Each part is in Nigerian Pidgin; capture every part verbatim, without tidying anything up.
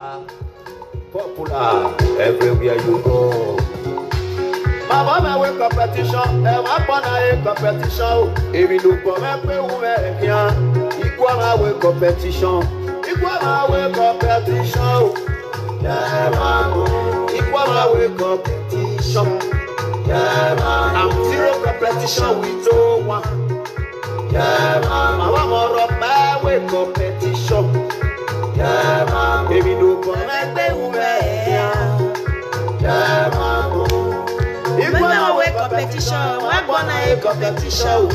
Popular everywhere you go. Mama, my way competition, eh, my bona a competition. If you look for me, pay who me can. Equal my way competition. Equal my way competition. Yeah, man. Equal my way competition. Yeah, man. I'm zero competition with no one. Yeah, man. I want more of my way competition. Yeah, man. Baby, no come and play with me. Yeah, man. Equal my way competition. Why bona a competition?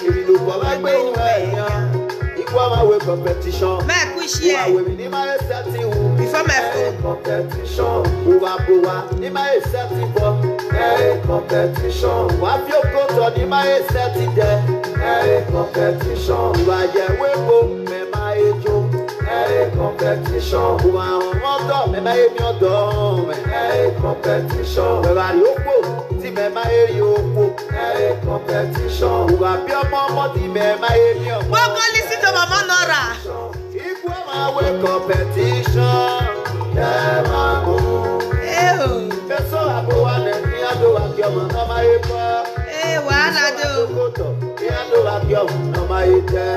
If you look for my way, yeah. Equal my way competition. Make we share. Who are we? Before my phone. Competition. Who are we? Ní máa ṣe ti bọ̀. Ẹ competition. Wá fi okòtò ní máa ṣe ti dẹ̀. Ẹ competition. Wá yẹ wépo, mẹ máa jó. Ẹ competition. Wá ọmọ ọ̀dọ̀, mẹ máa mi ọ̀dọ̀. Ẹ competition. Wẹ̀rẹ̀ àrí òpó, tí mẹ máa rí òpó. Ẹ competition. Wá bí ọmọ ọmọ, tí mẹ máa rí ọmọ. Wọ́n kọ́ listen to Mama Nora. Equal my way competition. Yeah, man. Ew. Eso abo wa ne ni ado wa kyo mo no ma epa. Eh, wahala dey o. Ni ado wa kyo mo no ma ete.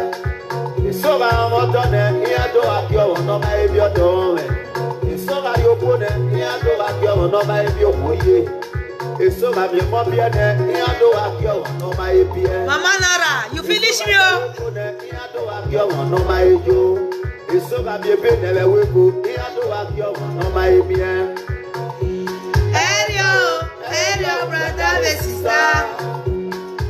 Eso ba mo to ne ni ado wa kyo mo no ma ebi odo me. Eso ba yo ko ne ni ado wa kyo mo no ma ebi okoye. Eso ba mi mo bi ne ni ado wa kyo mo no ma ebi e. Mama Nora, you finish me o. Ni ado wa kyo mo no ma ejo. Eso ka bi ebe nebe weko. Ni ado wa kyo mo no ma emi e. Hello, hello, brother and sister.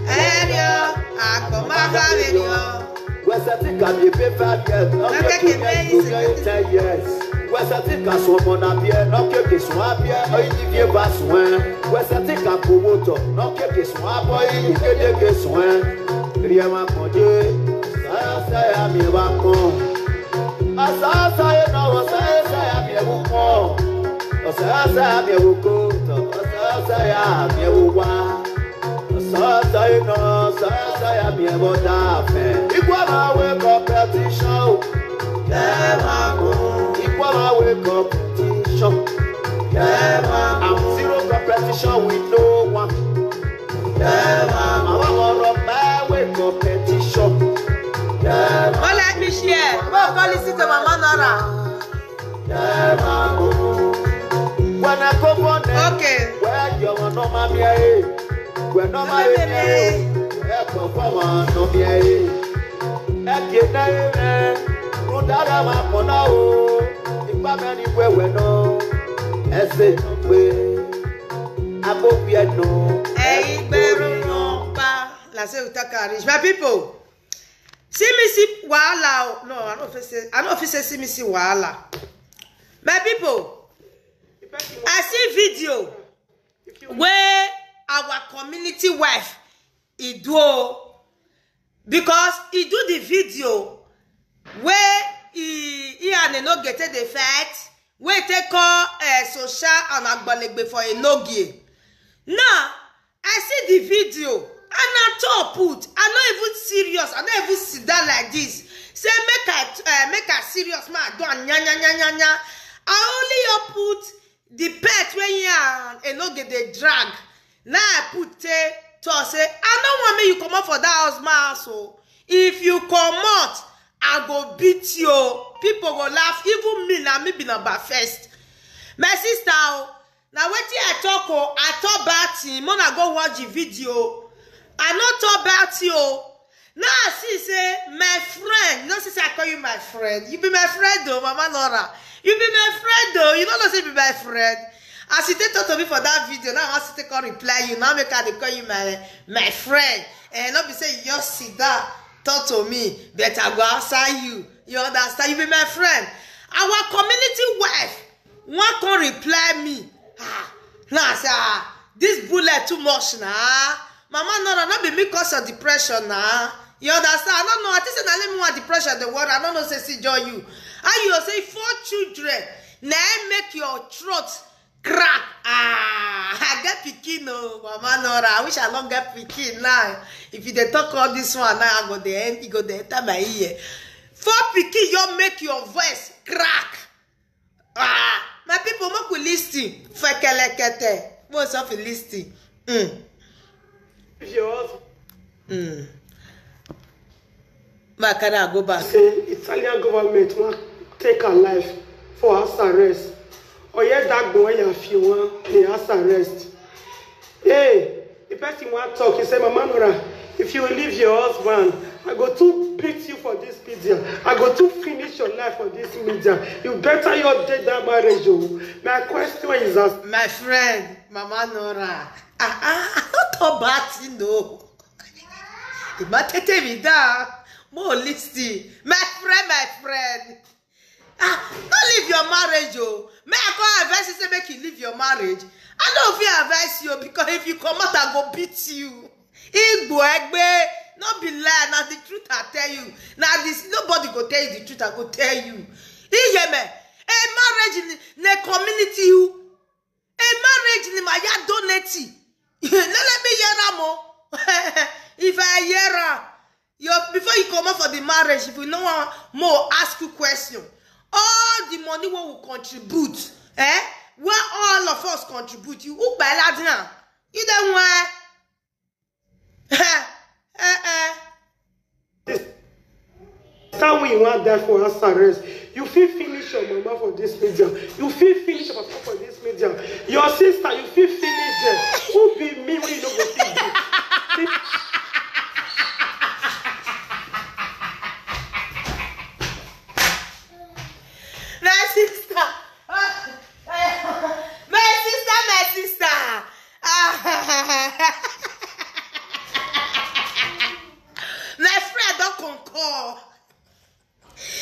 Hello, akoma ka hello. Wesa ti ka bi ebe five years. No keke me is ten years. Wesa ti ka so mo na bi e. No keke so abi e. Oyi di bi e ba so e. Wesa ti ka ko wo to. No keke so abo yi kede ke so e. Ri e ma ko je. Sa sa ya mi wa ko. Asa sa ye no, sa sa ya mi e wu ko. Sa sa ya mi e wu ko. Sa sa ya mi e wu wa. Sa sa ye no, sa sa ya mi e wu da fe. Equal my way competition. Yeah, man. Equal my way competition. Yeah, man. I'm zero competition with no one. Yeah, man. I want more of my way competition. Yeah, man. Don't let me share. Go go listen to Mama Nora. Yeah, man. When I go on there, okay. Where you want no mommy, eh? Where no mommy, eh? Where perform no be, eh? Eke na ere, rudara ma kona o. Ipa me ni wewe no. Ese no pe. Abo we no. Hey, beru no pa. Na so we talk am reach. My people, see me see wahala o. No, I no fit say, I no fit say see me see wahala. My people, I see video wey our community wife e do o, because e do the video wey e e and Enogie take dey fight, wey take call uh, Social and Agbalegbe for Enogie. Now, I see the video and I talk put, I no even serious, I no even sit down like this. Say make I uh, make I serious, ma do nya nya nya nya nya. I only put the pet wey he and Enogie dey drag. Now I put take talk say I no want make you comot for that house, ma house o. If you comot, I go beat you o. People go laugh, even me na me be number first. My sister o, na wetin I talk o, I talk bad thing. Mona go watch the video. I no talk bad thing o. Now I see say my friend, you know say I call you my friend. You be my friend though, Mama Nora. You be my friend though. You don't know say you be my friend. As you take talk to me for that video, now I want to take a reply you. Now make I dey call you my my friend. And not be say you just sit down, talk to me, but I go outside you. You understand? You be my friend. Our community wife, one come reply me. Ah, now I say, ah, this bullet too much now. Mama Nora, not be me cause of depression now. You understand? I don't know. I think say na let me want depression the world. I don't know say see joy you. How you say four children, now make your throat crack. Ah, I get pikin o, Mama Nora. I wish I don't get pikin now. If you dey talk all this one now, I go dey end, e go dey enter my ear. Four pikin, you make your voice crack. Ah, Listen, fekelekete. What's up, listen? Mm. If your husband Mm. Makana, go back. Say Italian government wan take her life for house arrest. Or yes, that boy you feel one the house arrest. Hey, the person wan talk. He say, Mama Nora, if you leave your husband, I go to beat you for this media. I go to finish your life for this media. You better your dead that marriage. Oh. My question is as My friend, Mama Nora. Ah, ah, I don't talk bad thing, no. It might take me down. More listen. My friend, my friend. Ah, don't leave your marriage, oh. May I come advise you, say make you leave your marriage? I don't feel advise you because if you come out, I go beat you. Igbo egbe, no be lie, na the truth I tell you. Na this nobody go tell you the truth, I go tell you. Iyeme, a marriage in a community, you a marriage in my yard donate. Let me hear am o. If I hear am, you before you come out for the marriage, if you no one more ask you question, all the money we will contribute, eh? Where all of us contribute, you who by Ladina, you don't want. Eh, eh. This time when you wan die for house arrest, you fit finish your mama for this media. You fit finish your papa for this media. Your sister, you fit finish them. Who be me when you no go fit do? My sister, my sister, my sister. Ah. My friend don concur.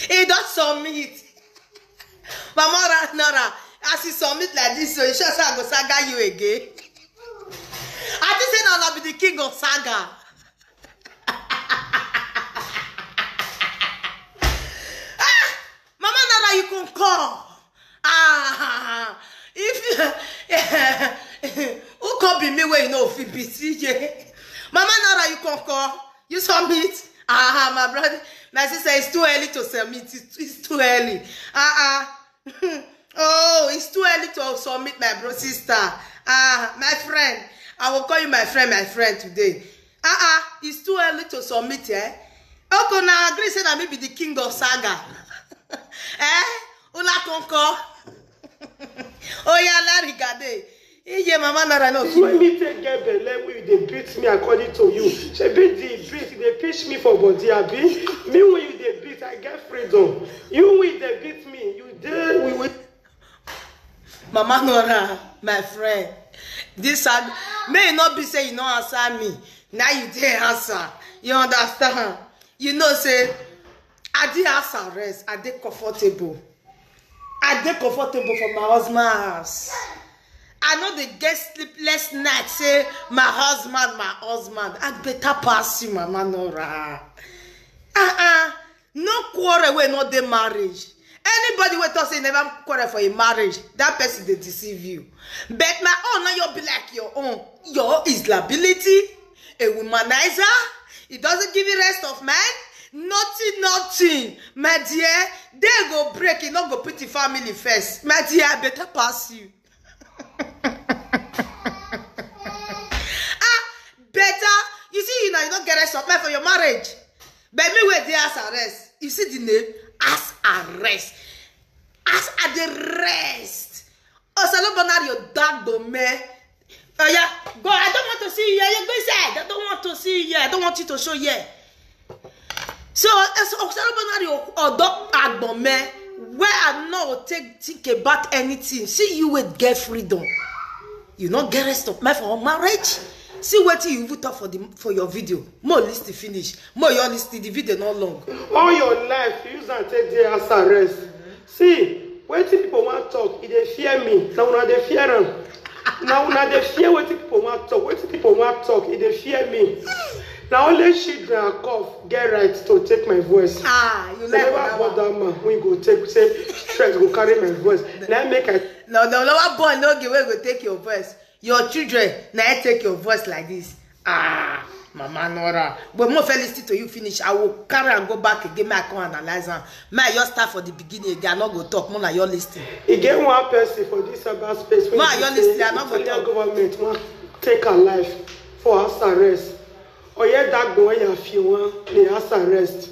He don submit. Mama Ra- Nora, as he submit like this, so you sure say I go saga you again? I think say na una be the king of saga. Ah, Mama Nora, you can call. Ah, if you who come be me where you know fit be C J. Mama Nora, you can call. You submit. Ah, my brother, my sister, it's too early to submit. It's, it's too early. Ah, ah. Oh, it's too early to submit, my bro sister. Ah, my friend, I will call you my friend, my friend today. Ah, ah, it's too early to submit, eh? Okay, now agree say that me be the king of saga. Eh? Una conquer. Oh yeah, Larry Gade. Iye, Mama Nora, no. When me take get belle, when you dey beat me according to you. Shebi the beat you dey pinch me for body, abi? Me when you dey beat, I get freedom. You when you dey beat me, you dey we we. Mama Nora, my friend, this sad. May e not be say you no answer me. Now you dey answer. You understand? You know say I dey house arrest. I dey comfortable. I dey comfortable for my husband house. I no dey get sleepless night. Say my husband, my husband. I better pass you, Mama Nora. Uh-uh. No quarrel wey no dey marriage. Anybody wey talk say e never quarrel for a marriage, that person dey deceive you. But my own now, you be like your own. Your own is liability, a womanizer. It doesn't give you rest of mind. Nothing, nothing. My dear, they go break. You no go put the family first. My dear, I better pass you. Ah, better. You see, you know, you don't get rest of mind for your marriage. But me where they ask arrest. You see the name? Ask arrest. As I dey rest. Osalobonari Odagbome. Oh yeah, go. I don't want to see you here. You go inside. I don't want to see you here. I don't want you to show here. So, as Osalobonari Odagbome, where I no take think about anything. See you with get freedom. You no get rest of mind for marriage. See wetin you even talk for the for your video. More list finish. More your list, the video no long. All your life, you use and take dey house arrest. See, wetin people wan talk, e dey fear me. Na una dey fear am. Na una dey fear wetin people wan talk. Wetin people wan talk, e dey fear me. Na only children and cough get right to take my voice. Ah, you They like never that one. Bother man wey go take say stress go carry my voice. Na im make I No, no, no, one boy no get wey go take your voice. Your children na e take your voice like this. Ah. Mama Nora, but mo first listen to you finish. I will carry and go back again. May I come analyze am. May I just start for the beginning again. I no go talk. More na your listen. E get one person for this cyber space wey Ma, be you honestly, say I no go Italian talk. Government wan take her life for house arrest. Oyedagbo Oyafiwan dey house arrest.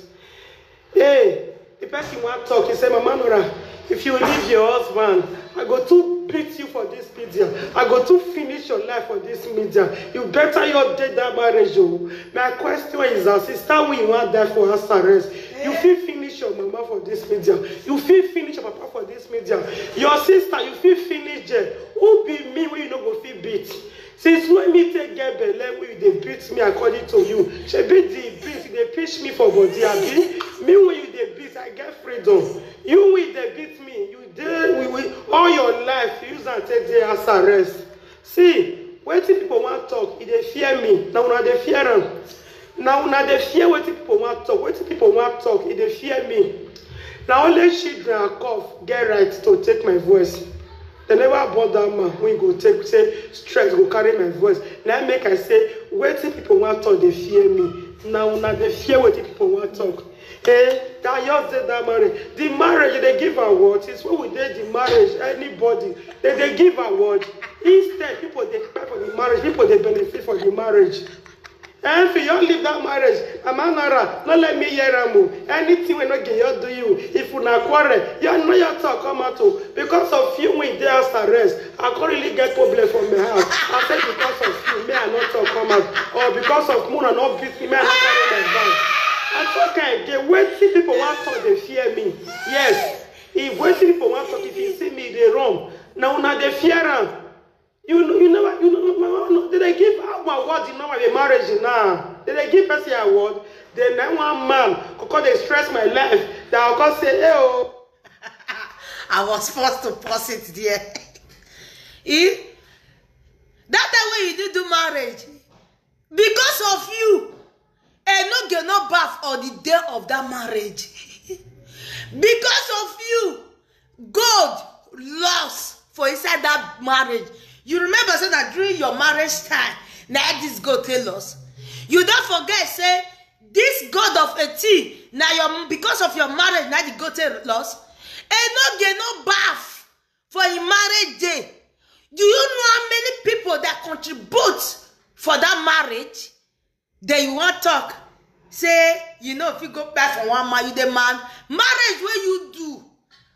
Hey, the person wan talk. He say, Mama Nora, if you leave your husband, I go too beat you for this media. I go too finish your life for this media. You better your dead that marriage o. My question is, as sister, when you wan die for house arrest, you fit finish your mama for this media. You fit finish your papa for this media. Your sister, you fit finish there. Who be me wey you no go fit beat? Since when me take get belle, wey you dey beat me according to you? Shebi the beat you dey pinch me for body, abi? Me wey you dey beat, I get freedom. You wey dey beat me, you dey we we all your life, you use am take dey house arrest. See, wetin people wan talk, e dey fear me. Na una dey fear am. Na una dey fear wetin people wan talk. Wetin people wan talk, e dey fear me. Na only children and cough get right to take my voice. Dem never born that man wey go take say stress go carry my voice. Na im make I say wetin people wan talk dey fear me. Na una dey fear wetin people wan talk. Eh, that yours dey that marriage. The marriage, they give award. It's when we dey the marriage, anybody, they dey give award. Instead, people dey cry for the marriage. People dey benefit for the marriage. Eh, if you don leave that marriage, Mama Nora, no let me hear am o. Anything wey no get your do you, if una quarrel, you know your talk come out o. Because of you, we dey house arrest. I come really get problem for my house. I say because of you, me I no talk come out. Or because of Mona no beat me, me I no carry my bag. I talk am again. Wetin people wan talk dey fear me. Yes. If wetin people wan talk, if you see me, dey run. Na una dey fear am. You know, you never, you know, no, no, no, they dey give how my word in normal marriage now. They dey give person award. Then na one man go come dey stress my life. That I go come say, hey oh. I was forced to pause it there. Eh? That time when you did do marriage, because of you, Enoge no baff on the day of that marriage. Because of you, gold lost for inside that marriage. You remember say that during your marriage time, na this gold take lost. You don't forget say this gold of eighteen, na your, because of your marriage, na the gold take lost. Enoge no baff for him marriage day. Do you know how many people that contribute for that marriage? Then you wan talk say you no fit go buy for one man, you dey man. Marriage wey you do,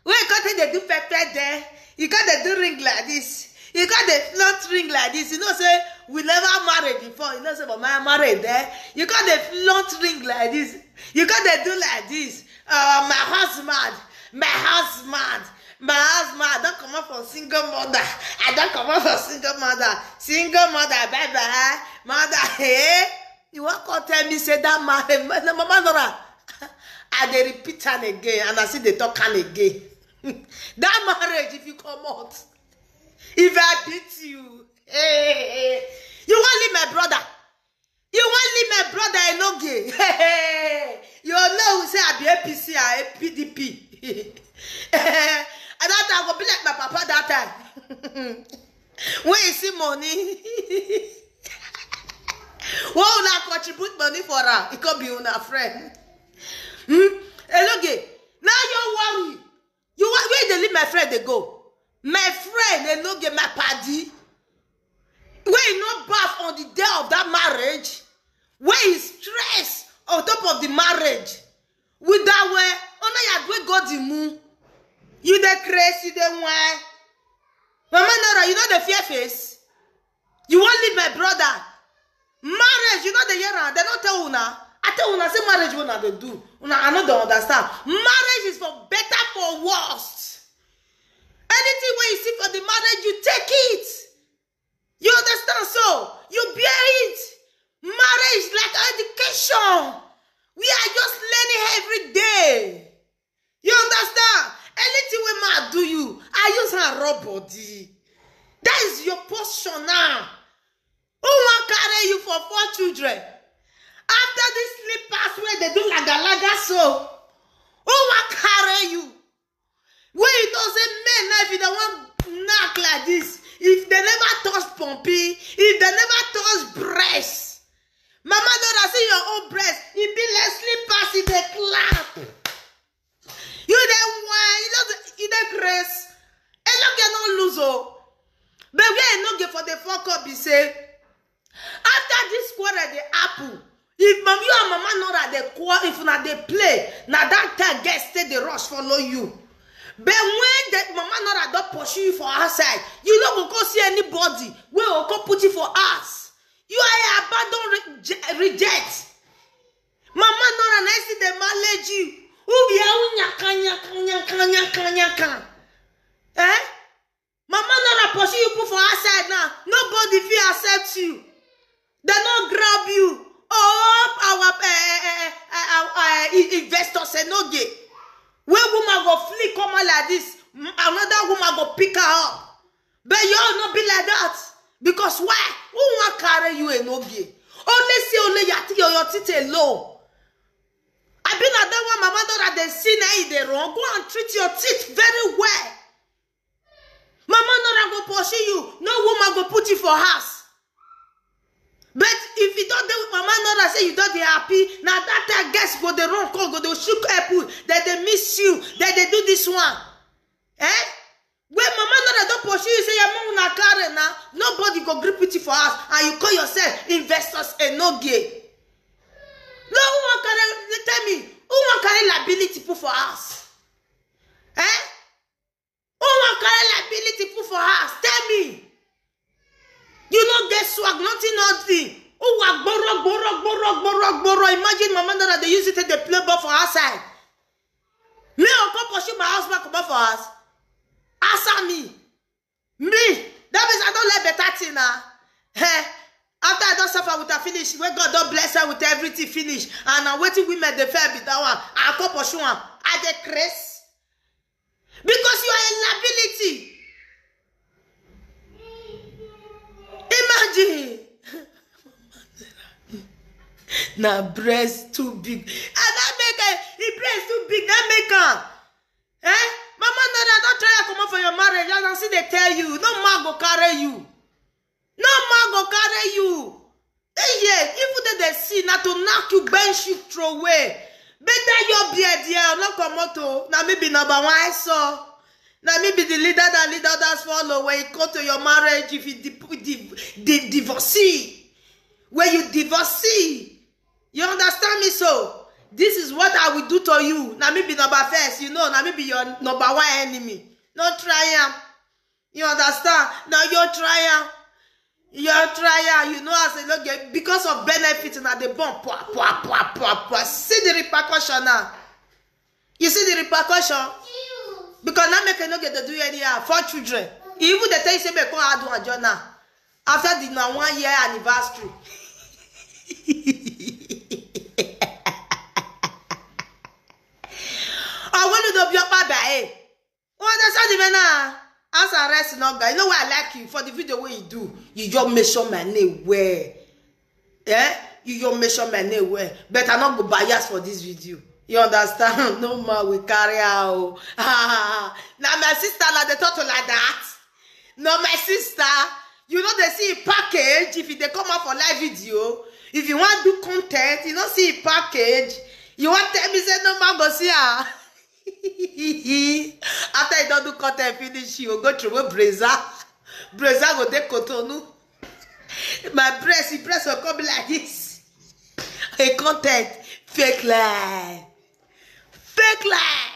wey you come take dey do pepper there, you come dey do ring like this, you come dey flaunt ring like this. You know say we never marry before. You know say for my marriage there, you come dey flaunt ring like this, you come dey do like this. Uh, my husband, my husband, my husband, I don comot for single mother. I don comot for single mother. Single mother, bye bye. Mother, hey. You wan come tell me say that marriage, Mama Nora, I dey repeat am again and I still dey talk am again. That marriage, if you comot, if I beat you, hey, hey, hey. You wan leave my brother? You wan leave my brother Enoge? Hey, hey, hey. You know we say I be A P C and P D P. At that time, I go be like my papa that time. When you see money, when una contribute money for am, e come be una friend. Hmm? Enoge, now you worry. You wan, where you dey leave my friend dey go? My friend Enoge, my paddy, wey you no baff on the day of that marriage, wey you stress on top of the marriage. With that way, Onayadwe go the moon. You dey craze, you dey whine. Mama Nora, you no dey fear face? You wan leave my brother? Marriage, you no dey hear am? Dem no tell una? I tell una say marriage wey una dey do, una, I no dey understand. Marriage is for better, for worse. Anything wey you see for the marriage, you take it. You understand? So you bear it. Marriage like education. We are just learning every day. You understand? Anything wey man do you, I use am rub body. That is your portion now. Who wan carry you for four children? After this slippers wey dey do laga laga so, who wan carry you? Wey you know say men now, if you dey wan knack like this, if dem never touch pompi, if dem never touch breast, Mama Nora, see your own breast. E be like slippers, e dey clap. You dey whine, you no dey, you dey craze. Enoge no lose o. But where Enoge for the fuck up be say, after this quarrel dey happen, if mom, you and Mama Nora dey quarrel, if una dey play, na that time girls take dey rush follow you. But when the Mama Nora don pursue you for outside, you no go come see anybody wey go come put you for house. You are a abandon re-, je-, reject. Mama Nora na still dey manage you. Who be you? Nyaka, nyaka, nyaka, nyaka, nyaka. Eh? Mama Nora pursue you put for outside now. Nobody fit accept you. They no grab you. Oh, our, eh, eh, eh, eh, our, eh, in-, investors, Enoge. When woman go flee come out like this, m-, another woman go pick her up. But you all no be like that. Because why? Who wan carry you, Enoge? Only see only your, your, your teeth alone. I be na that one Mama Nora dey see na e dey wrong. Go and treat your teeth very well. Mama Nora go pursue you. No woman go put you for house. But if you don dey with Mama Nora, say you don dey happy, na that time guests go dey run come, go dey shook apple, dem dey miss you, dem dey do this one. Eh? When Mama Nora don pursue you, say your mom na carry na, nobody go gree put you for house, and you call yourself investors Enoge. No, who wan carry, tell me, who wan carry liability put for house? Eh? Who wan carry liability put for house? Tell me. You no get swag, nothing, nothing. Who wa gboro, gboro, gboro, gboro, gboro? Imagine Mama Nora dey use it take dey play ball for outside. Me, I come pursue my husband comot for house. Answer me. Me, that means I don learn better thing na. Eh, after I don suffer with her finish, wey God don bless her with everything finish, and na wetin women dey fear be that one. I come pursue am. I dey craze. Because you are a liability. Imagine. Na breast too big. And that make am, e breast too big, that make am. Eh? Mama Nora don try comot for your marriage, and I still dey tell you, no man go carry you. No man go carry you. Eh, yeah, even though they see, na to knock you, bench you, throw away. Better your beard here, no comot o. Na me be number one, I saw. Na me be the leader that lead others follow. When you come to your marriage, if you di-, di-, di-, divorcee, when you divorcee, you understand me so? This is what I will do to you. Na me be number first, you know, na me be your number one enemy. No try am. You understand? Now you try am. You try am. You know as a look, because of benefit, na dey born. Pwa, pwa, pwa, pwa, pwa. See the repercussion now. You see the repercussion? Because now make Enoge dey do anyhow. Four children. He even dey tell you say make come add one join now. After the na one year anniversary. Owoludo bi opa ba, eh. What the sad man now? As a rest no guy. You know why I like you? For the video wey you do, you just mention my name well. Eh? You just mention my name well. But I no go bias for this video. You understand? No man will carry out. Na my sister na dey talk to like that. No, my sister, you know they see a package if they come out for live video. If you want do content, you know see a package. You want tell me say no man go see her. After you don do content finish, you go go throw away brazier. Brazier go dey Cotonou. My breast, the breast will come be like this. A content, fake life. Fake life.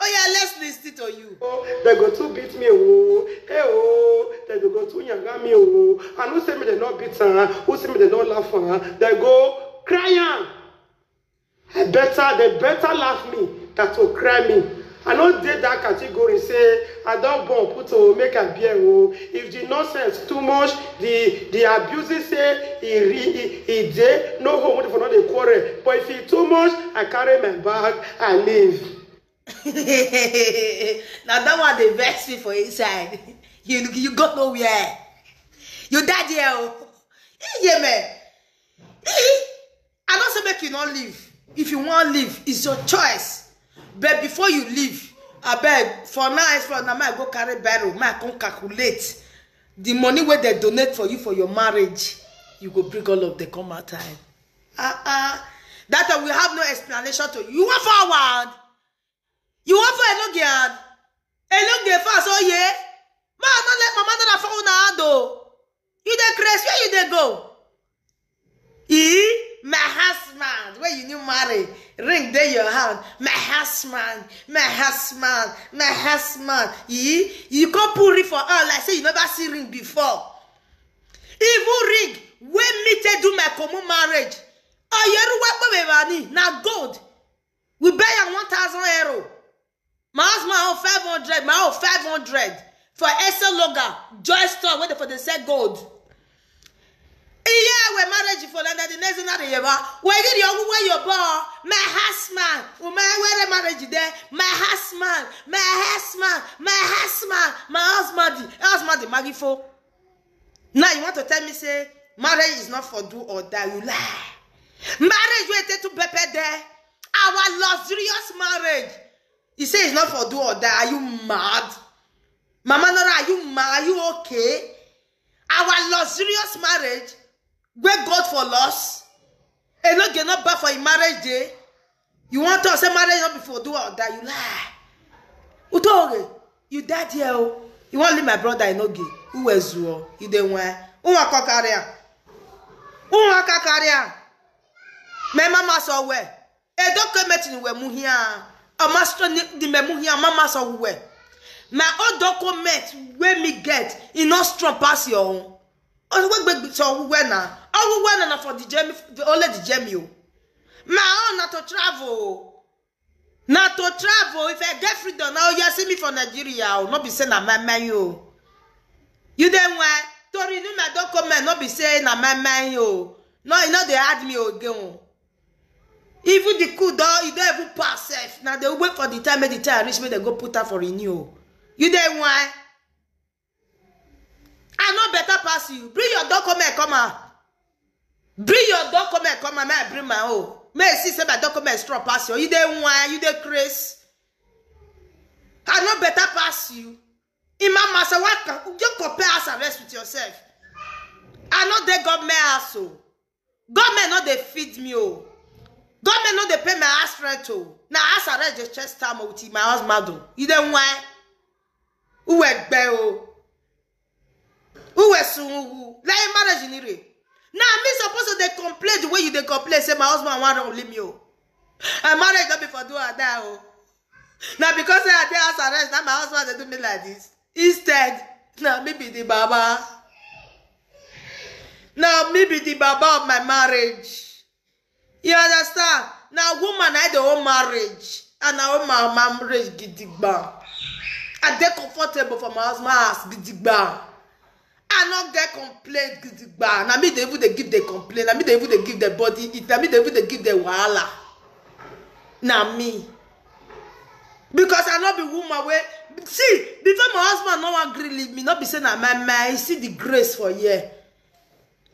Oh yeah, let's listen to you. They go to beat me, oh, hey, oh, they go to yanga me, oh. And who say me they not beat her? Who say me they not laugh her? They go cry am. I better, they better laugh me than to cry me. I no dey that category say I don born put to make I bear, oh. If the nonsense too much, the, the abuse say e re-, e, e dey, no home for no dey quarrel. But if e too much, I carry my bag, I leave. Now that one dey vex me for inside. You, you go nowhere. You die there, oh. Yeah, man. I don't say make you not leave. If you want leave, it's your choice. But before you leave, I beg, for now, as for now, I go carry barrel, I come calculate the money where they donate for you for your marriage. You go bring all of the come out time. Uh-uh. That time we have no explanation to you. You want forward? You want for Elogian? Elogian fast, oh yeah? Man, not let mama not phone now though. You dey craze, where you dey go? Eh? My husband, where you new marry? Ring dey your hand. My husband, my husband, my husband. Eh? You come put ring for her like say you never see ring before. Even ring, when me take do my common marriage. Oyeruwa Bobebani, na gold. We buy am one thousand euro. My husband own five hundred, my own five hundred. For Estee Lauder, Joy Store, where they for the sell gold. Yeah, we marriage for that, the next thing that they ever. We did your where your boy, my husband, we my where the marriage there, my husband, my husband, my husband, my husband, the husband, the Maggie for. Now you want to tell me say marriage is not for do or die? You lie. Marriage wey take to pepper there. Our luxurious marriage. You say it's not for do or die. Are you mad? Mama Nora, are you mad? Are you okay? Our luxurious marriage, where God for loss. E no get no bar for a marriage day. You want to say marriage not before do or die? You lie. Utoge, you dead here. Oh. You want leave my brother in Oge? Who was you? You dey why? Who want to carry am? Who want to carry am? My mama saw where. E document ni we mu here. A master ni the me mu here. Mama saw where. My own document where me get. E no strong pass your own. Oh, we gbegbe so we na. Oh, we na na for the journey, the only the journey o. My own na to travel. Na to travel. If I get freedom now, you see me for Nigeria. Oh, no be say na my man you. You then why? To renew my document, no be say na my man you. No, you know they add me again. Even the coup don, you don't even pass sef. Now they wait for the time, make the time reach, make they go put am for renew. You then why? I no better pass you. Bring your document, come out. Bring your document, come out. May I bring my own. May I see say my document strong pass you. You dey why? You dey craze. I no better pass you. Imam Masawaka, you compare us and rest with yourself. I no dey government house o. Government no dey feed me o. Government no dey pay my house rent o. Na house arrest dey chest time with my husband o. You dey why? Who egbe o? Who were sunwu? Like marriage in ire. Now me supposed to dey complain the way you dey complain say my husband wan run leave me o. And marriage no be for do or die o. Now because say I dey house arrest, now my husband dey do me like this. Instead, now me be the baba. Now me be the baba of my marriage. You understand? Now woman I the whole marriage. And now my marriage gidigba. I dey comfortable for my husband house gidigba. I no get complaint gidigba. Na me dey even dey give the complaint. Na me dey even dey give the body it. Na me dey even dey give the wahala. Na me. Because I no be woman wey see before my husband no wan gree leave me. No be say na my my see the grace for here.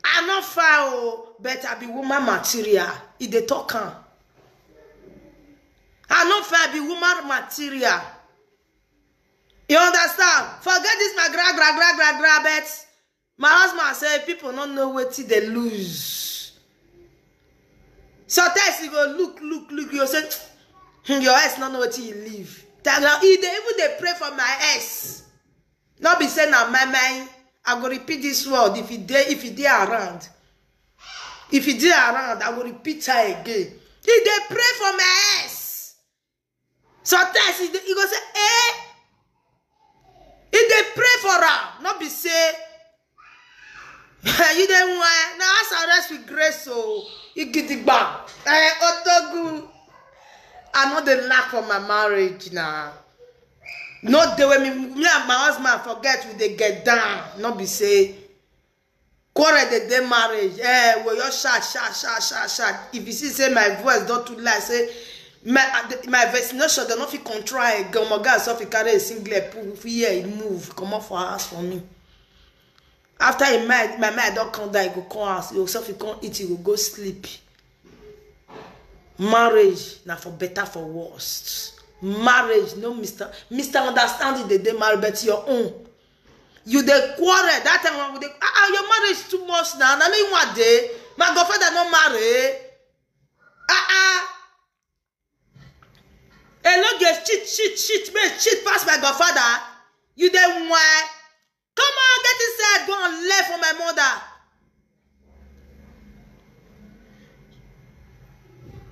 I no fine o, but I be woman material. E dey talk am. I no fine, I be woman material. You understand? Forget this my gra gra gra gra gra, but my husband say people no know wetin they lose. Sometimes you go look, look, look, you say, "Hmm, your ex no know wetin you leave." Tell her, he dey even dey pray for my ex. No be say na my mind. I go repeat this word if e dey if e dey around. If e dey around, I go repeat her again. He dey pray for my ex. Sometimes he, dey, he go say, eh? He dey pray for her. No be say you dey why? Na as I rest with grace o. Igidigba. Eh, Otogu. I no dey lack for my marriage now. No dey wey me, me and my husband forget we dey get down. No be say quarrel dey dey marriage. Eh, we just shout, shout, shout, shout, shout. If you see say my voice don too loud, say my uh, the- my vaccination dem no fit control am again. My guy sef fit carry a singlet put here, e move comot for house for me. After him mind, my mind don come down, e go come house, e go sef fit come eat, e go go sleep. Marriage na for better for worse. Marriage no mister mister understanding dey dey marry but your own. You dey quarrel that time when we dey ah ah your marriage too much na na me one day my godfather no marry. Ah ah. Enoge cheat, cheat, cheat, make cheat pass my godfather. You dey why? Come on, get inside, go and left for my mother.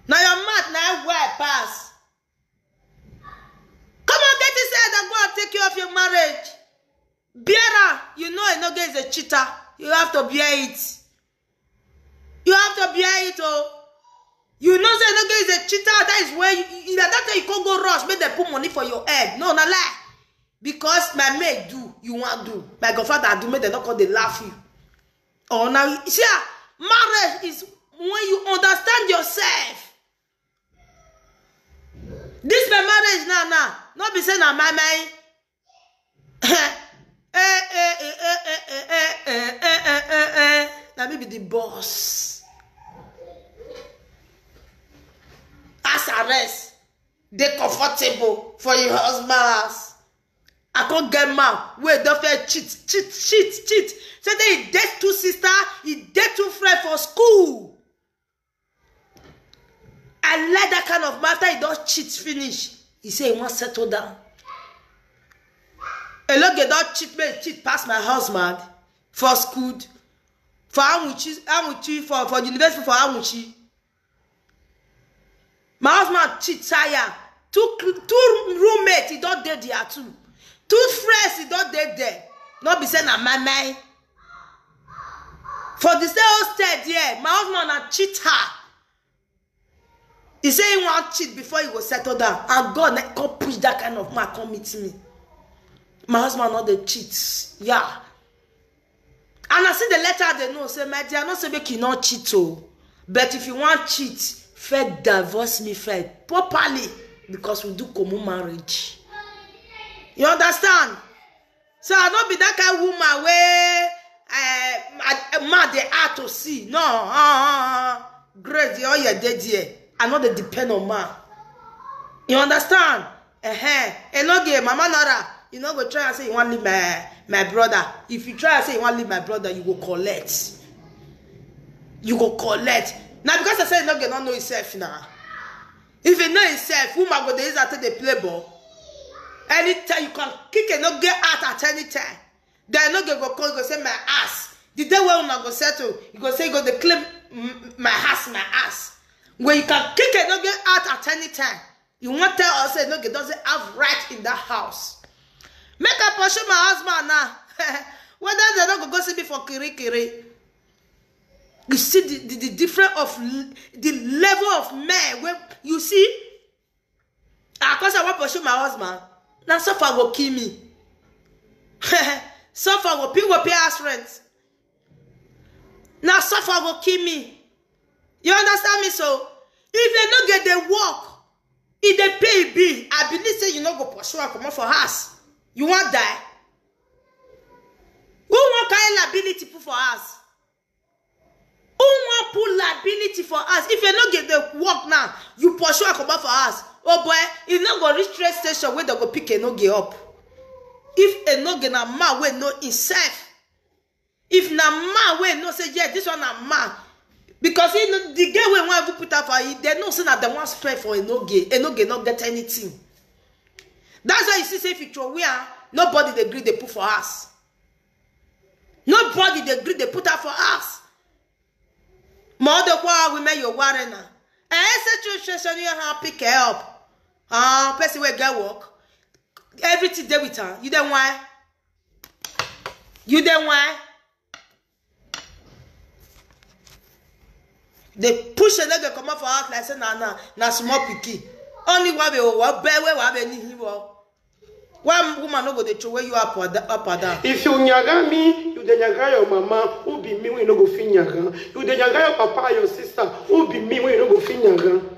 Now your mouth now why pass. Come on, get inside and go and take care of your marriage. Bearer, you know Enoge is a cheater. You have to bear it. You have to bear it, oh. You know say Enoge is a cheater. That is where you, you, that time you can't go rush, make them put money for your head. No, na lie. Because my mate do, you want do. My godfather do, make them not call they laugh you. Oh, now, see, ah, marriage is when you understand yourself. This my marriage now, now. Not be saying na my, my. Eh, eh, eh, eh, eh, eh, eh, eh, eh, eh, eh. Now me be the boss. As arrest, they comfortable for your husband house. I can't get man. Wait, don't fair cheat, cheat, cheat, cheat. Say they date two sister, he date two friend for school. I like that kind of man. After he don cheat finish, he say he wan settle down. Enoge don cheat, make he cheat pass my husband for school, for Awuchi, Awuchi, for, for university for Awuchi. My husband cheat tire. Two cl-, two roommate, he don dey there too. Two friends, he don dey there. No be say na my, my. For the same hostel there, my husband na cheat her. He say he wan cheat before he go settle down. And God na come push that kind of man come meet me. My husband no dey cheat. Yeah. And I see the letter, they know say, my dear, no say make you not cheat, oh. But if you want cheat, first divorce me first properly, because we do common marriage. You understand? So I don't be that kind of woman where, uh, a man they hard to see. No, uh, uh, uh, Grace, the all your dead here. I know they depend on man. You understand? Eh, eh. Enoge, Mama Nora, you no go try and say you wan leave my, my brother. If you try and say you wan leave my brother, you go collect. You go collect. Now because I say Enoge no know himself now. If he know himself, woman go dey use her take dey play ball. Anytime you can kick Enoge out at any time. Then Enoge go call, go say my ass. The day when una go settle, you go say you go dey claim, mm, my ass, my ass. When you can kick Enoge out at any time. You want tell us say Enoge doesn't have right in that house. Make I pursue my husband now. Whether they no go go see me for kiri kiri. You see the, the, the difference of l-, the level of men when you see. Ah, 'cause I wan pursue my husband. Now suffer go kill me. Suffer go pay, go pay house rent. Now suffer go kill me. You understand me? So if they no get the work, if they pay bill, I believe say you no go pursue and comot for house. You wan die? Who wan carry liability put for house? Who wan put liability for house? If you no get the work now, you pursue and comot for house. Oh boy, you no go reach train station where they go pick Enoge up. If Enoge na man wey know himself, if na man wey know say, yeah, this one na man, because he know, the girl wey wan even put am for, he, they know say na the one spend for Enoge. Enoge no get anything. That's why you see say if you throw away am, nobody dey gree dey put for house. Nobody dey gree dey put am for house. Ma ọ dịkwa women you worry na. Eh, say situation you have pick her up. Ah, person wey get work. Everything dey with her. You dey why? You dey why? They push Enoge comot for house like say na, na, na small pikin. Only one way, one bad way, one way, ni him. Why woman no go dey throw you up and da-, up and down? If you nyaga me, you dey nyaga your mama, who be me when you no go fit nyaga? You dey nyaga your papa, your sister, who be me when you no go fit nyaga?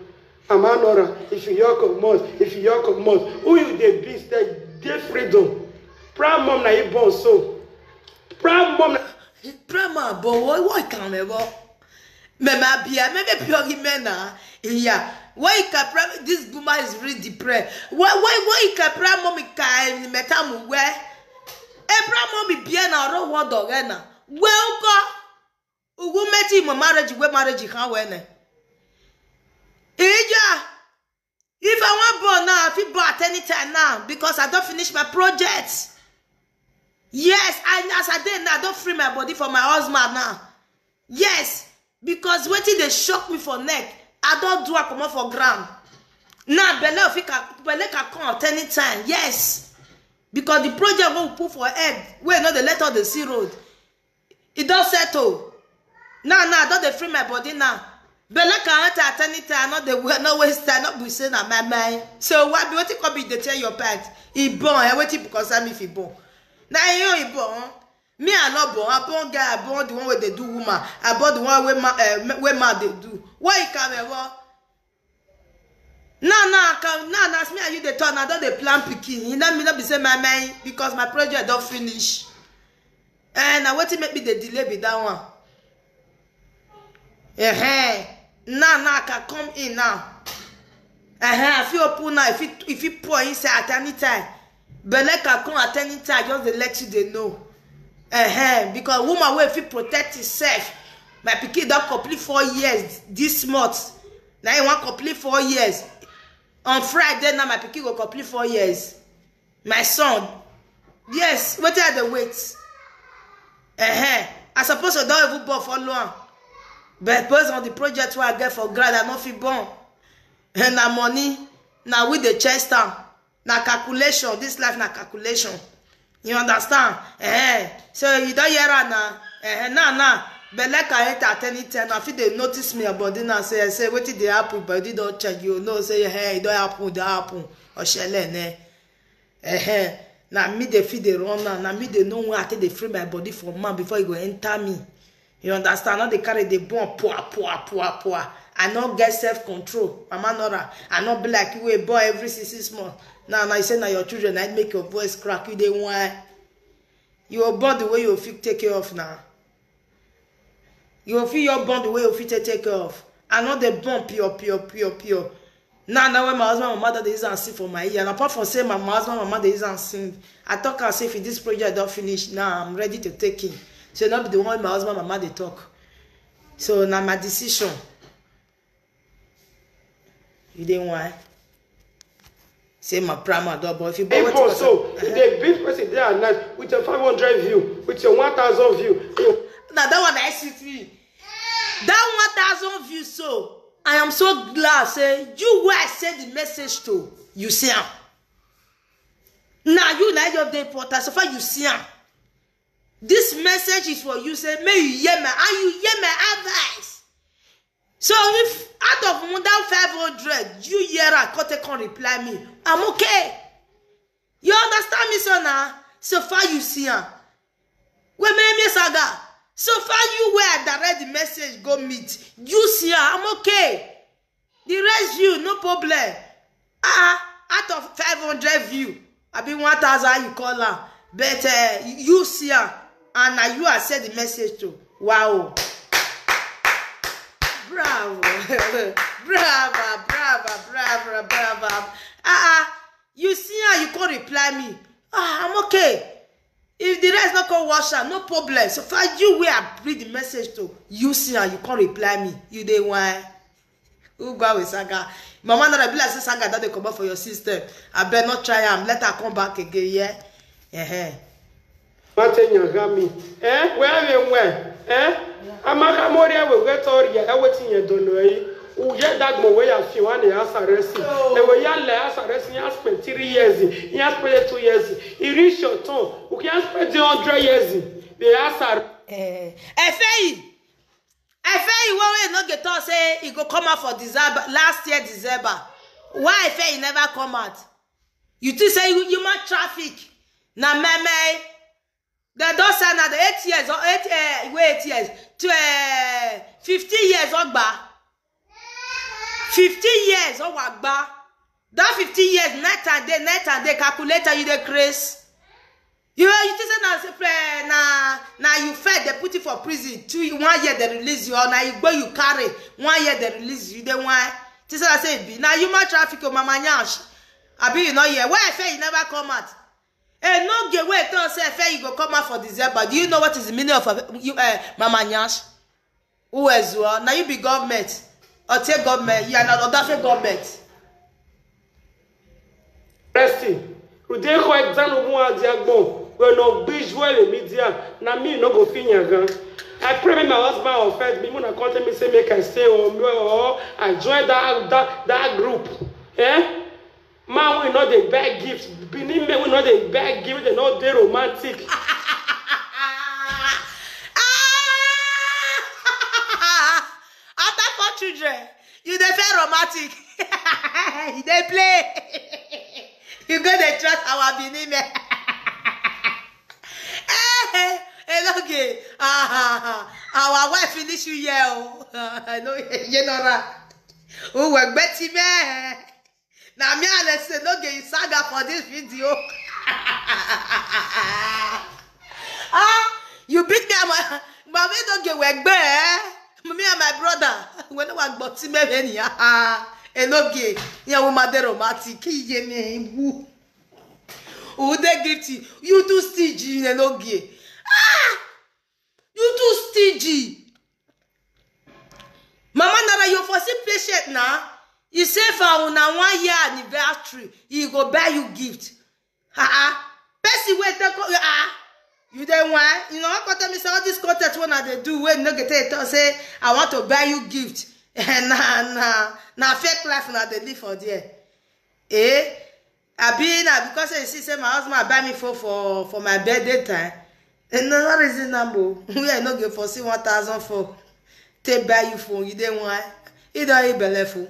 Mama Nora, if you your comot, if you your comot, who you dey be, stay dey freedom. Proud mom na you born so. Proud mom na Prama, but what, what can me, but me, me be, me be pure him na. Yeah. Why you can pray? This boomer is really depressed. Why, why, why you can pray, mommy, can me tell me where? E pray, mommy, be na ro wo do na. Well, go. Ugu meti mo marriage, we marriage, how when? Ija, if I wan born now, I fit born at any time now because I don finish my project. Yes, I, as I dey now, I don free my body for my husband now. Yes, because wetin dey shock me for neck, I don do am comot for ground. Now belle fit can, belle can come at any time. Yes, because the project wey we put for head, wey no dey let us dey see road, e don settle. Now now I don dey free my body now. Belle can enter at any time. I no dey wa-, no waste time. No be say na my mind. So why be wetin come be dey tell your pet? E born, eh? Wetin be concern me if e born? Na e own e born. Me I no born. I born girl. I born the one wey dey do woman. I born the one wey man, eh, wey man dey do. Why you come here? Now now I come now now as me and you dey talk now, I don dey plan pikin. You know me no be say my mind because my project don finish. Eh, na wetin make me dey delay be that one. Eh, now now I can come in now. Eh, I fit open now. If it if it pour inside at any time, belle can come at any time. Just dey let you dey know. Eh, because woman wey fit protect herself. My pikin don complete four years this month. Now he wan complete four years. On Friday now my pikin go complete four years. My son, yes, wetin I dey wait? Uh-huh. I suppose to don even born follow am. But based on the project wey I get for ground, I no fit born. And na money, na we dey chest am. Na calculation, this life na calculation. You understand? Eh, so you don hear am na. Eh, now now belle can enter at any time. I fit dey notice me body now say say wetin dey happen, body don change. You know say hey, e don happen, e don happen. Oshele ne. Eh, na me dey fit dey run now. Na me dey know when I take dey free my body from man before e go enter me. You understand? I no dey carry dey born poor poor poor poor. I no get self control. Mama Nora, I no be like you wey born every six six months. Now now you say na your children na make your voice crack. You dey whine. You go born the way you fit take care of now. You go fit your born the way you fit take take care of. I no dey born pure pure pure pure. Now now when my husband and my mother dey use am sing for my ear, and apart from say my, my husband and my mother dey use am sing, I talk am say if this project don finish now, I'm ready to take him. So no be the one my husband and my mother dey talk. So na my decision. You dey whine? Say my primer don, but if you born wetin People concern so if they beat person day and night with your five hundred view, with your one thousand view, you Na that one I see me. That one thousand views so, I am so glad say you wey I send the message to, you see am. Na you na your dey important. So far you see am. This message is for you, say make you hear my, and you hear my advice. So if out of that five hundred, you hear am, come take come reply me, I'm okay. You understand me so now? So far you see am. Wey me me saga. So far you wey I direct the message go meet, you see am, I'm okay. The rest you, no problem. Ah, out of five hundred view, I be one thousand you call am. But uh, you see am, and na you I send the message to. Wow. Bravo. Brava, brava, brava, brava. Ah, ah. You see am, you come reply me. Ah, I'm okay. If the rest no come wash am, no problem. So far you wey I read the message to, you see am, you come reply me. You dey whine. Who go with saga? Mama Nora, be like say saga don dey comot for your system. Abeg no try am. Let her come back again, yeah? Uh-huh. Mate nyagami. Eh, where we where? Eh? Amaka mori we get ori ya wetin ye do no yi. Uye dagmo we ya fi one ya saresi. E we ya le ya saresi ya spend three years. Ya spend two years. E reach your turn. U can spend the hundred years. The ya sar. Eh, Efeyi. Efeyi wey wey no get talk say e go come out for December, last year December. Why Efeyi never come out? You think say you human traffic? Na meme. Dem don sign na the eight years or eight, eh, wey eight years to, eh, fifteen years ogba. Fifteen years ogba. That fifteen years, night and day, night and day, calculator, you dey craze. You, you think say na, na, na you fed, they put you for prison, two, one year they release you, or na you go you carry, one year they release you, they want. Think say na say e be. Na human traffic, oh, Mama Nyash. Abi you no hear? Why I say you never come out? Eh, no get way to say fair you go come out for December. Do you know what is the meaning of, uh, you, uh, Mama Nyash? Who else? Well, now you be government. Otie government, you are not Odafe government. Resti. Rude ko exam mu adi agbon. We no gbij we le media. Na me no go fit yan gan. I pray make my husband offend me. Una come tell me say make I stay or or I join that that that group. Eh? Man, we no dey buy gift. Benin men, we no dey buy gift. They no dey romantic. After four children, you dey feel romantic. You dey play. You go dey trust our Benin men. Eh, eh, okay. Ah, ah, ah. Our wife finish you here. Oh. No, you know that. Oh, we're betting, man. Na me and say no get saga for this video. Ah, you beat me and my mommy no get wegbe, eh? Me and my brother, we no wan gbọ́ tí mẹ́rin ni. Ah, enoge, yẹn wọ́n máa dé romantic, kí iye mi ẹ̀ ń wú. Who dey greet you? You too stingy, enoge. Ah, you too stingy. Mama Nara, you for see patient na. You say for una one year anniversary, he go buy you gift. Ah, ah. Person wey take co- ah, you dey wine. You know what tell me say all this content wey I dey do wey no get take talk say I want to buy you gift. Na na na fake life una dey live for there. Eh? Abi na because say you see say my husband buy me phone for for my birthday time. Eh, no, no reason am o. We I no go foresee one thousand phone. Take buy you phone, you dey wine. You don eat belle phone.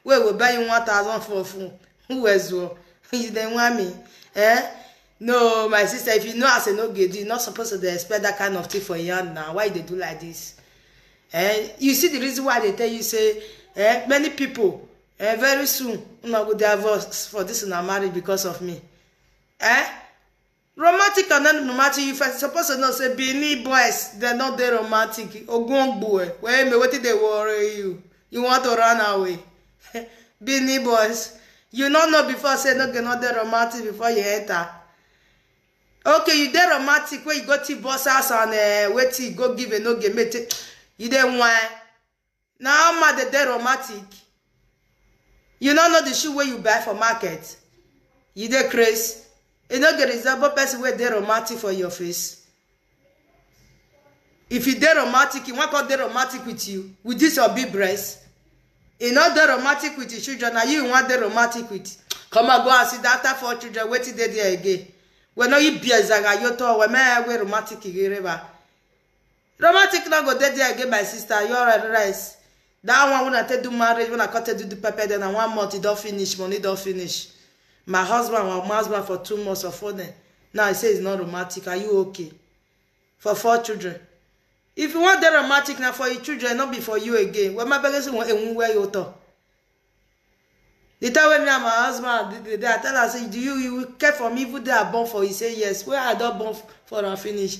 Wey go buy you one thousand phone phone. Who else o? You dey wine me? Eh? No, my sister, if you know as a no get, you not supposed to dey expect that kind of thing for your hand now. Why you dey do like this? Eh? You see the reason why they tell you say, eh, many people, eh, very soon, una go divorce for this una marriage because of me. Eh? Romantic and non romantic, you first supposed to know say Benin boys, they not dey romantic. Ogun Ogbu, eh, where me wetin dey worry you? You want to run away? Benin boys, you no know before say no get not dey romantic before you enter. Okay, you dey romantic when you go to boss house and uh, wait till you go give a no game. You dey wine. Now ma dey dey romantic. You no know the shoe wey you buy for market. You dey craze. You no get resemble person wey dey romantic for your face. If you dey romantic, you wan come dey romantic with you, with this your big breast. You no dey romantic with your children, na you you wan dey romantic with. Come and go and see that after four children, wetin dey there again? We no you be a zaga, you talk, we may we romantic again, river. Romantic no go dey there again, my sister. You are right. That one when I take do marriage, when I come take do the pepper, then I one month it don't finish, money don't finish. My husband, my husband for two months of phone. Now he say it's not romantic. Are you okay? For four children. If you want the romantic now for your children, not be for you again. Well, my biggest one, and where you talk. The time when me and my husband did the day, I tell her, say, do you, you will care for me even though I born for you? He say yes. Where I don't born f- for and finish.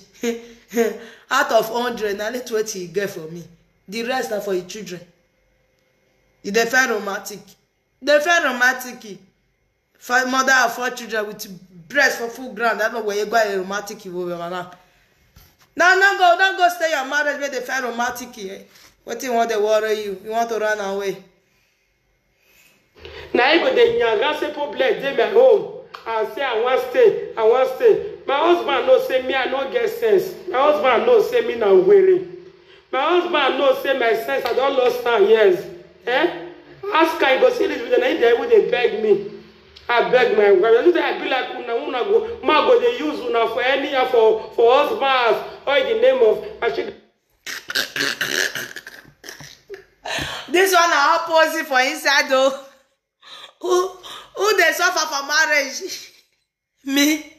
Out of hundred, na only twenty you get for me. The rest are for your children. You dey find romantic. Dey find romantic. Find mother of four children with breast for full ground. I don't know where you go a romantic you will now. Now, don't go, don't go stay your marriage where they find romantic. Eh? What you want to worry you? You want to run away? Na I go dey yarn say problem dey my home. I say I wan stay, I wan stay. My husband know say me I no get sense. My husband know say me na were. My husband know say my sense I don lost am years. Eh? Ask am, you go see this video, na him dey even dey beg me. I beg my wife. You know say I be like una, una go, ma go dey use una for anyhow for for husband house, all in the name of, and she This one na opposite for inside though. Who who dey suffer for marriage? Me?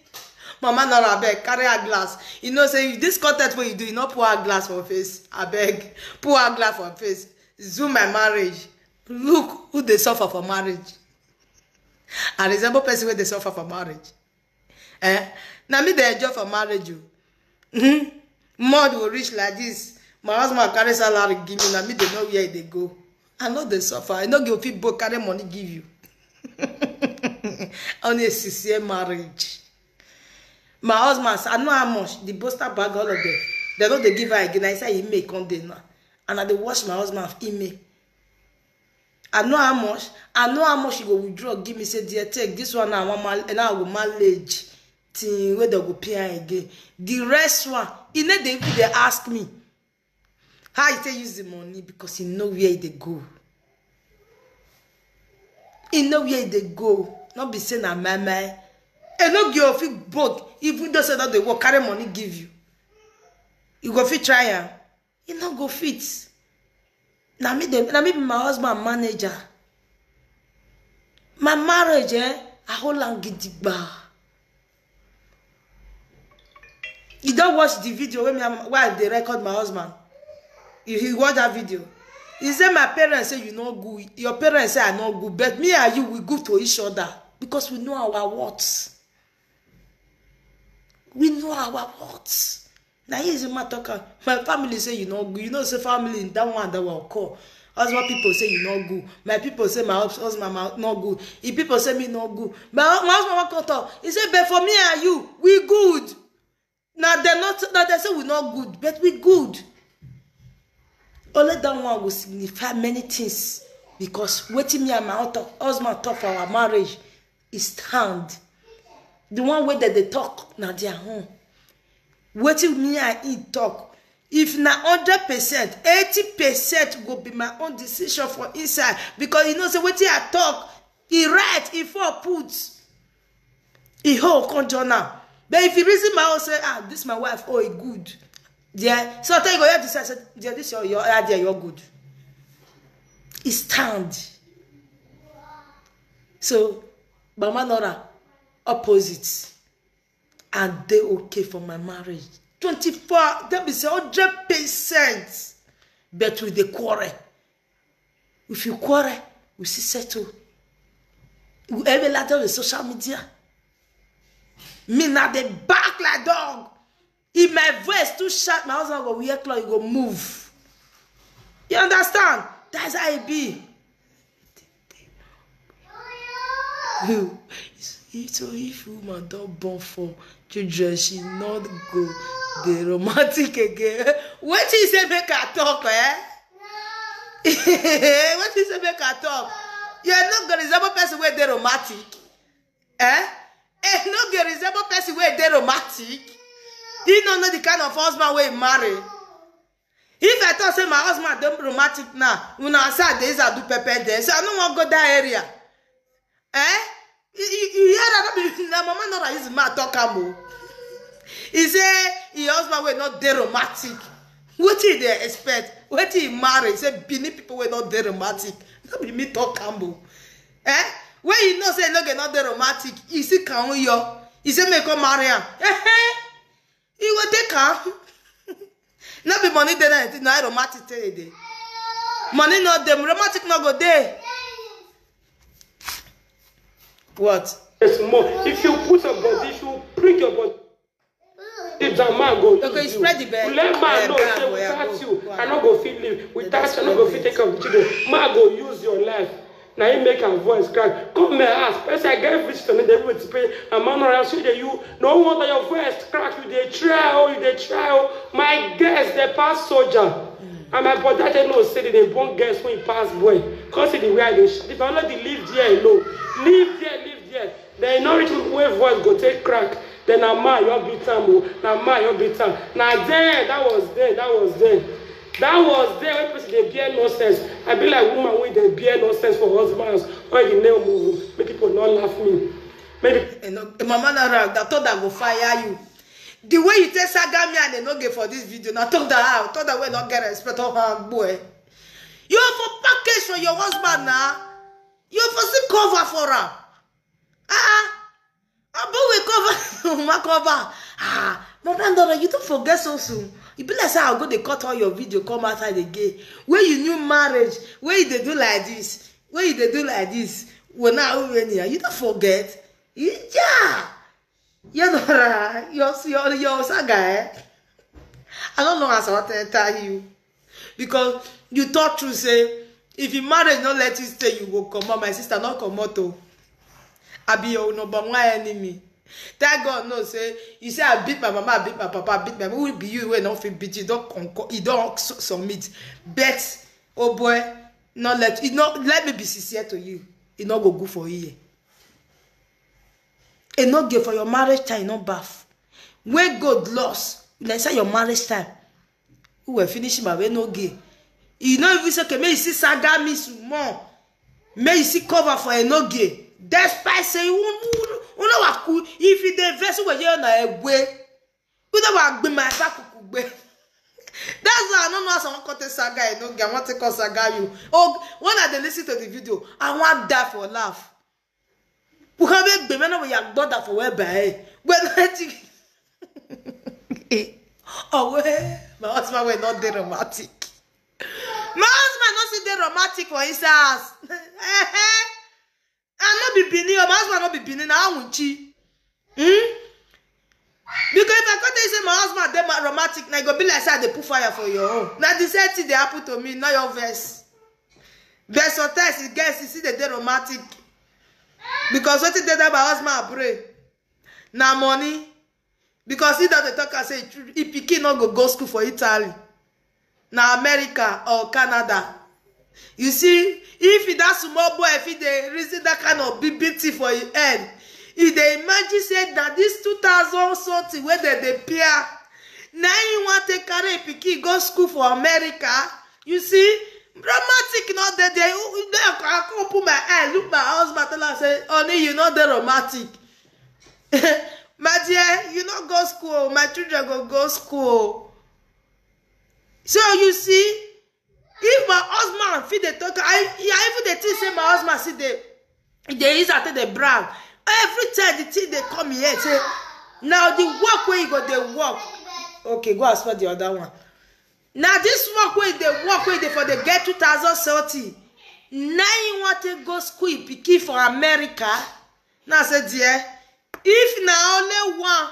Mama Nora, abeg, carry her glass. You know say if this content wey you do, you no pour her glass for face. Abeg, pour her glass for face. Zoom my marriage. Look who dey suffer for marriage. I resemble person wey dey suffer for marriage. Eh? Na me dey enjoy for marriage o. Mm-hmm. Month go reach like this, my husband carry salary give me, na me dey know where e dey go. I no dey suffer. I no go fit bo carry money give you. Only a six year marriage. My husband, I know how much the poster bag, all of them. They no dey give her again. I say he make come dey now, and I dey watch my husband email. I know how much, I know how much you go withdraw, give me, say, "Dear, take this one now, I wan mal-, now I go manage thing wey dem go pay am again." The rest one, e no dey even dey ask me how e take use the money, because e know where e dey go. E know where e dey go. No be say na my, my. E no go fit broke, even though say no dey work, carry money give you. You go fit try am? You no go fit. Na me dey, na me be my husband manager. My marriage, eh, I hold am gidigba. You don watch the video wey me and my wife dey record my husband? You, you watch that video? He say, "My parents say you no good. Your parents say I no good. But me and you, we good to each other because we know our worth." We know our worth. Na here the man talk am. "My family say you no good. You know say family, that one, that one call. Husband people say you no good. My people say my hus-, husband ma-, no good. If people say me no good." My, my husband wan come talk. He say, "But for me and you, we good." Na dem not, na dem say we no good, but we good. Only that one go signify many things, because wetin me and my hus-, husband talk for our marriage, e stand. The one wey dem dey talk na their own. Wetin me and him talk, if na hundred percent, eighty percent go be my own decision for inside, because you know say wetin I talk, e right, e fall put, e whole come join am. But if you reason my own, say, "Ah, this my wife, oh, e good." Yeah, so I tell you, go, "Yeah, this," I said, "Yeah, this your, your idea, you're good." E stand. So, Mama Nora, opposite. And dey okay for my marriage. Twenty-four, dem be say hundred percent. But we dey quarrel. If you quarrel, we still settle. We every lot of the social media. Me now dey bark like dog. If my voice too sharp, my husband go wear cloth, he go move. You understand? That's how e be. You, so if woman don born for children, she not go dey romantic again. Wetin you say make I talk, eh? Wetin you say make I talk? You are not gonna resemble person wey dey romantic, eh? Eh, no go resemble person wey dey romantic. You no know the kind of husband wey marry. If I talk say my husband dey romantic now, una say I dey use am do pepper dem. So I no wan go that area. Eh? You, you, you hear that? No be, na Mama Nora use mouth talk am o. He say him husband wey no dey romantic. Wetin he dey expect? Wetin he marry? Say Benin people wey no dey romantic. No be me talk am o. Eh? When you know say no get no dey romantic, you see Kawun yo. You say make come marry am. Eh eh. You go take am. No be money dey na, na romantic take dey. Money no dey, romantic no go dey. What? Yes, more. If you put your body, if you bring your body, if the man go use you, let man know say without you, I no go fit live. Without you, I no go fit take care of the children. Man go use your life. Na him make her voice crack. Come my house, person I get visitor, no dey wait to pay. And man around, see dey you. No wonder your voice crack. You dey try, oh, you dey try, oh. My girls dey pass soldier. And my brother dey know say they dey born girls wey pass boy. Come see the way I dey sh-, if I no dey live there alone, live there, live there. Then no reach wey voice go take crack. Then na man you beat am o. Na man you beat am. Na there, that was there, that was there. That was there when person dey bear nonsense. I be like woman wey dey bear nonsense for husbands. When the name move, make people no laugh me. Make the Eh, no, eh, Mama Nora, I thought I go fire you. The way you take saga me and Enoge for this video, na thought that I thought that we no get respect of hand boy. You for package for your husband now. You for see cover for am. Ah, ah. But we cover, Mama cover. Ah, Mama Nora, you don't forget so soon. You be like say I go dey cut all your video come outside again. Where you new marriage, where you dey do like this, where you dey do like this. Well, now, when you, you don't forget. You, yeah. You know, your, your, your saga, eh? I don't know as I want to tell you. Because you talk true, say, if your marriage not let you stay, you go come out. My sister, not come out, oh. I be your number one enemy. Thank God, no, say, you say, "I beat my mama, I beat my papa, I beat my," who will be you when not fit beat you? Don't conquer, you don't su-, submit. Bet, oh boy, No let, e no, let me be sincere to you. E no go good for you. E no good for your marriage time, no baff. When God lost, na inside your marriage time. Who will finish him away no gay. You know if you say, okay, may you see saga me some more. May you see cover for a no gay. Despite say you won't, you know what cool. If you dey vex, you will hear na a way. You know what be my back could be. That's why I don't know how someone cut a saga, you know, I want to call saga you. Oh, when I dey listen to the video, I want die for laugh. Because we be men we are brother for where by. When I think, oh, well, my husband will not dey romantic. My husband not see dey romantic for his house. Eh, eh. I no be Benin, oh, my husband no be Benin, na Awunchi. Hmm? Because if I come tell you say my husband dey ma-, romantic, na e go be like say I dey put fire for your own. Na the same thing dey happen to me, not your verse. But sometimes e get, you see, they dey romantic. Because wetin dey that my husband brain na money. Because he don dey talk and say, if pikin no go go school for Italy, na America or Canada. You see, if that small boy, if he dey reason that kind of big, big thing for him head, he dey imagine say na this two thousand something wey dem dey pay, na him wan take carry him pikin go school for America. You see, romantic no dey there. You, you know, I come open my eye, look my husband, tell am say, "Honey, you no dey romantic." My dear, you no go school, my children go go school. So you see, if my husband fit dey talk, I, I even dey think say my husband see the, the is at the brown. Every time the thing dey come here, say, now the work where you go dey work. Okay, go as for the other one. Now this work where they work where they for the get two thousand thirty. Now you want to go school pikin for America? Now say, dear, if na only one,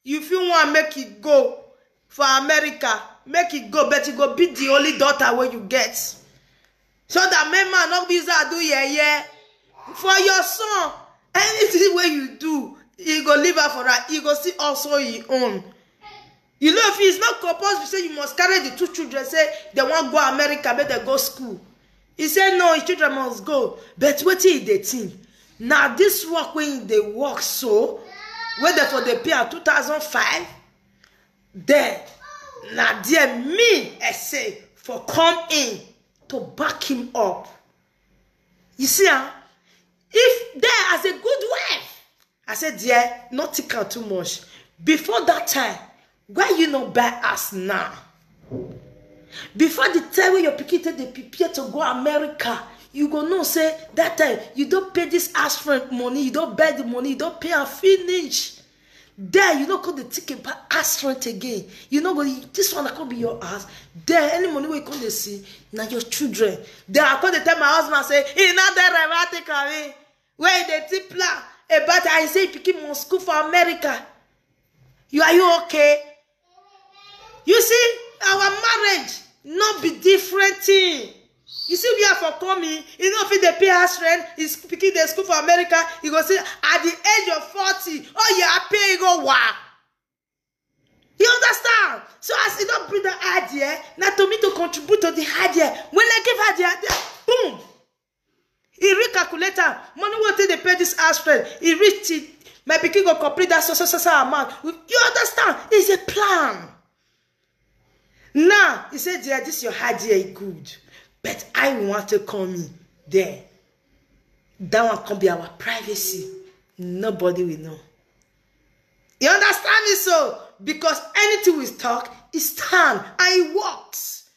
you feel one make it go for America, make it go, but it go be the only daughter where you get. So that my man not be that do yeah, yeah. For your son, anything where you do, he go leave her for her, he go see also he own. You know, if it's not compulsory, say you must carry the two children, say they want go America, make they go school. He said, no, his children must go. But what is the thing? Now, this work when they work so, whether for the pay at two thousand five, then, now, dear me, I say, for come in to back him up. You see, huh? If there as a good wife, I said, dear, not think am too much. Before that time, why you not buy us now? Before the time when your pikin take dey prepare to go America, you go know say that time you don't pay this house rent money, you don't buy the money, you don't pay and finish. There you no go dey think about house rent again. You no go, this one I come be your house. There any money wey you come dey see, na your children. There I come dey tell my husband say, e no dey romantic for me. Where they take plan about I say pikin must school for America. You, are you okay? You see, our marriage not be different thing. You see, we are for coming. You know, if they pay house rent, is pikin dey school for America. You go see at the age of forty, oh yeah, I pay go wow. You understand? So as you don't bring the idea, now to me to contribute to the idea. When I give her the idea, boom. He recalculate am. Money wey take dey pay this house rent, he reach it. My pikin go complete that so, so, so, so amount. You understand? It's a plan. Now, he said, dear, this your idea is good. But I want to come in there. That one can be our privacy. Nobody will know. You understand me so? Because anything we talk, it stand and it works.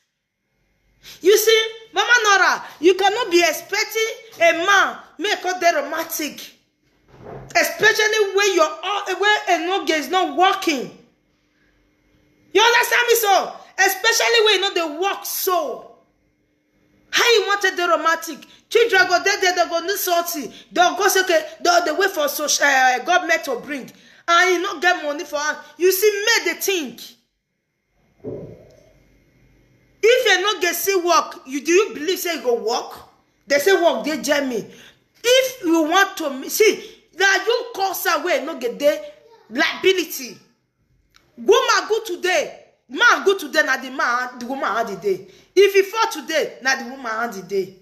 You see, Mama Nora, you cannot be expecting a man make all the romantic, especially when you're all, when a no is not working. You understand me so? Especially when you know they work so. How you wanted the romantic? Children go there, there, they go need something. They'll go say, okay, they'll they wait for social uh, government to bring. And you not get money for her. You see, make the think. If you not get see work, you do you believe say you go work? They say work, they jam me. If you want to see that you cause away, not get the liability. Woman good today, man good today, na the man, the woman had the day. If you fall today, na the woman had the day.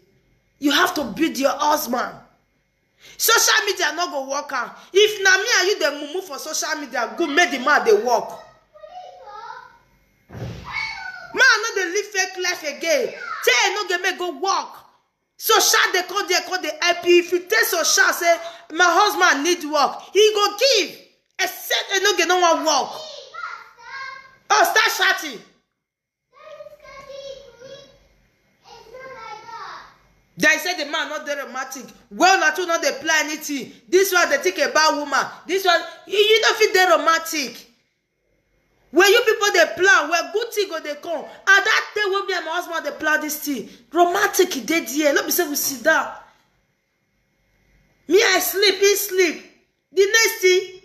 You have to build your husband. Social media no go work am. If na me and you dey mumu for social media, go make the man dey work. Man no dey live fake life again. Tell no get make go work. Social dey come there, come dey help you. If you tell social say my husband need work, he go give. Except they no get no one work. Oh, start shouting. They say the man not dey romantic. Well, na two not dey plan anything. This one they think about woman. This one you, you don't feel dey romantic. When you people dey plan, well, good thing go dey come. And that day when me and my husband dey plan this thing, romantic e dey there. Let me say we sit down. Me I sleep, he sleep. The next thing,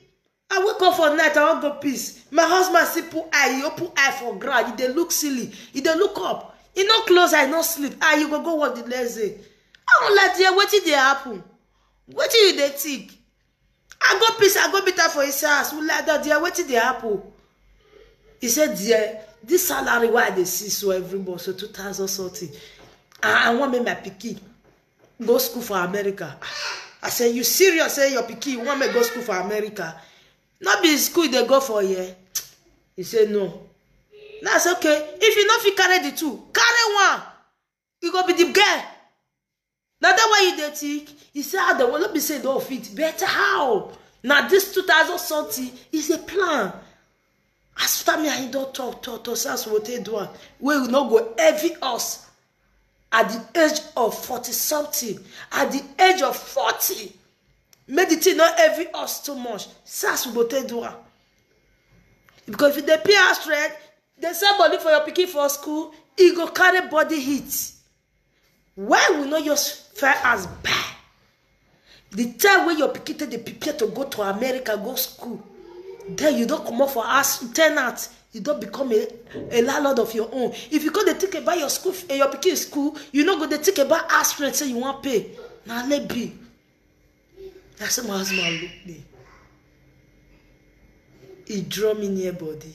I wake up for night, I wan go piss. My husband still put eye, he open eye for ground, he dey look ceiling, he dey look up. He no close eye, no sleep. Ah, you go go work the next day. I wan like, dear, wetin dey happen? Wetin you dey think? I go piss, I go meet am for his house. We like that, dear, wetin dey happen? He said, dear, this salary why I dey see so every month, so two thousand something. I, I wan make my pikin go school for America. I say, you serious? Say your pikin wan make go school for America? No be school they go for here. He said, no. That's okay. If you no fit carry the two, carry one. You go be the girl. Now that why you dey think? He said, how the one be say don't fit. Better how? Now this two thousand something is a plan. As after me, I don't talk, talk, talk, say as we take do am. We will not go heavy us at the age of forty something, at the age of forty. Make the thing not heavy us too much. Say as we go take do am. Because if you dey pay house rent, dey send money for your pikin for school, e go carry body heat. Why we no just fair as buy? The time wey your pikin take dey prepare to go to America go school, then you don comot for house ten ant, you don become a, a landlord of your own. If you go dey think about your school, eh, your pikin school, you no go dey think about house rent say you wan pay. Na lebi. Na so my husband look me. He draw me near body.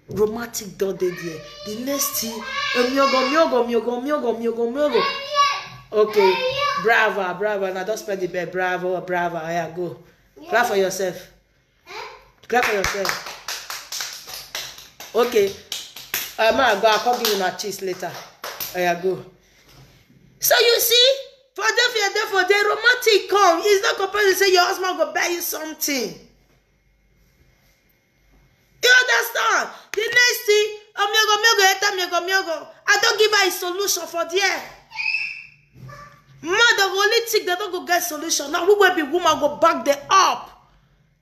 Romantic don dey there. The next thing, eh, miogo, miogo, miogo, miogo, miogo, miogo. Okay, brava, brava. Now don't spend the bed. Bravo, brava. Yeah, go. Clap for yourself. Clap for yourself. Okay. Uh, ma, go. I'll come give you my cheese later. Yeah, go. So you see, for there, for there, for there, romantic come. It's not compulsory say your husband go buy you something. You understand? The next thing, oh, miogo, miogo, eta, miogo, miogo. I don't give her a solution for there. Mother go only think they don't go get solution. Now we will be woman go back the up.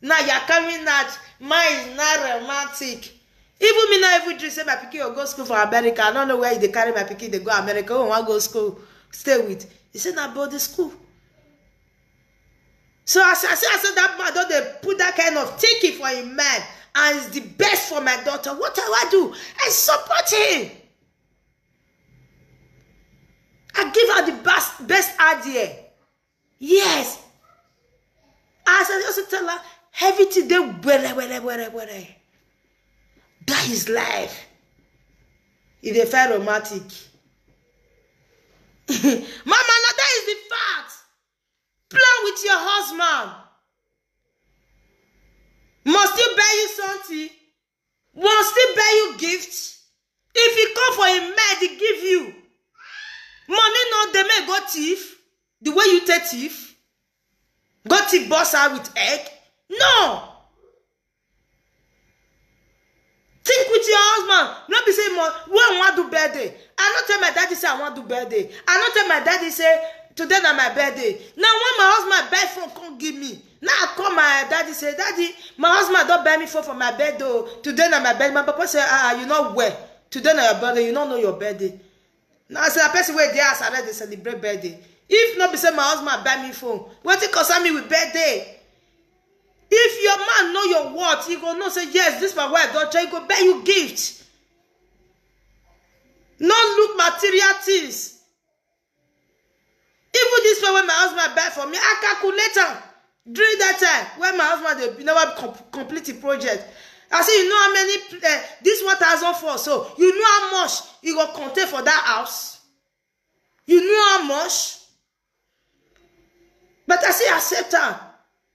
Now you're coming out. Mine is not romantic. Even me now, even dream say my pikin go go school for America. I don't know where they carry my pikin. They go America. Who want go school? Stay with. He said, "Na boarding school." So I say, I say, I say that man don't they put that kind of thinking for a man, and it's the best for my daughter. What do I do? I support him. I give her the best best idea. Yes. As I also tell her, everything they were, were, were, were. That is life. If they feel romantic. Mama, now that is the fact. Plan with your husband. Must still buy you something? Must still buy you gift? If he come for a man, he give you. Money no dey make go thief. The way you take thief. Go thief boss her with egg. No. Think with your husband. No be say, mo, when I want do birthday, I not tell my daddy say I want do birthday. I not tell my daddy say today na my birthday. Now when my husband buy phone, come give me. Now I call my daddy say, daddy, my husband don't buy me phone for my birthday. Oh. Today na my birthday. My papa say, ah, you know where? Today na your birthday. You don't know your birthday. Now I say a person where they are already celebrate birthday. If not be say my husband buy me phone, what it concern me with birthday? If your man know your worth, he go know say, yes, this my wife don't try, he go buy you gift. No look material things. Even this one when my husband buy for me, I calculate am. During that time, when my husband dey never com complete the project, I say, you know how many, uh, this one thousand four, so you know how much he go contain for that house? You know how much? But I say accept am.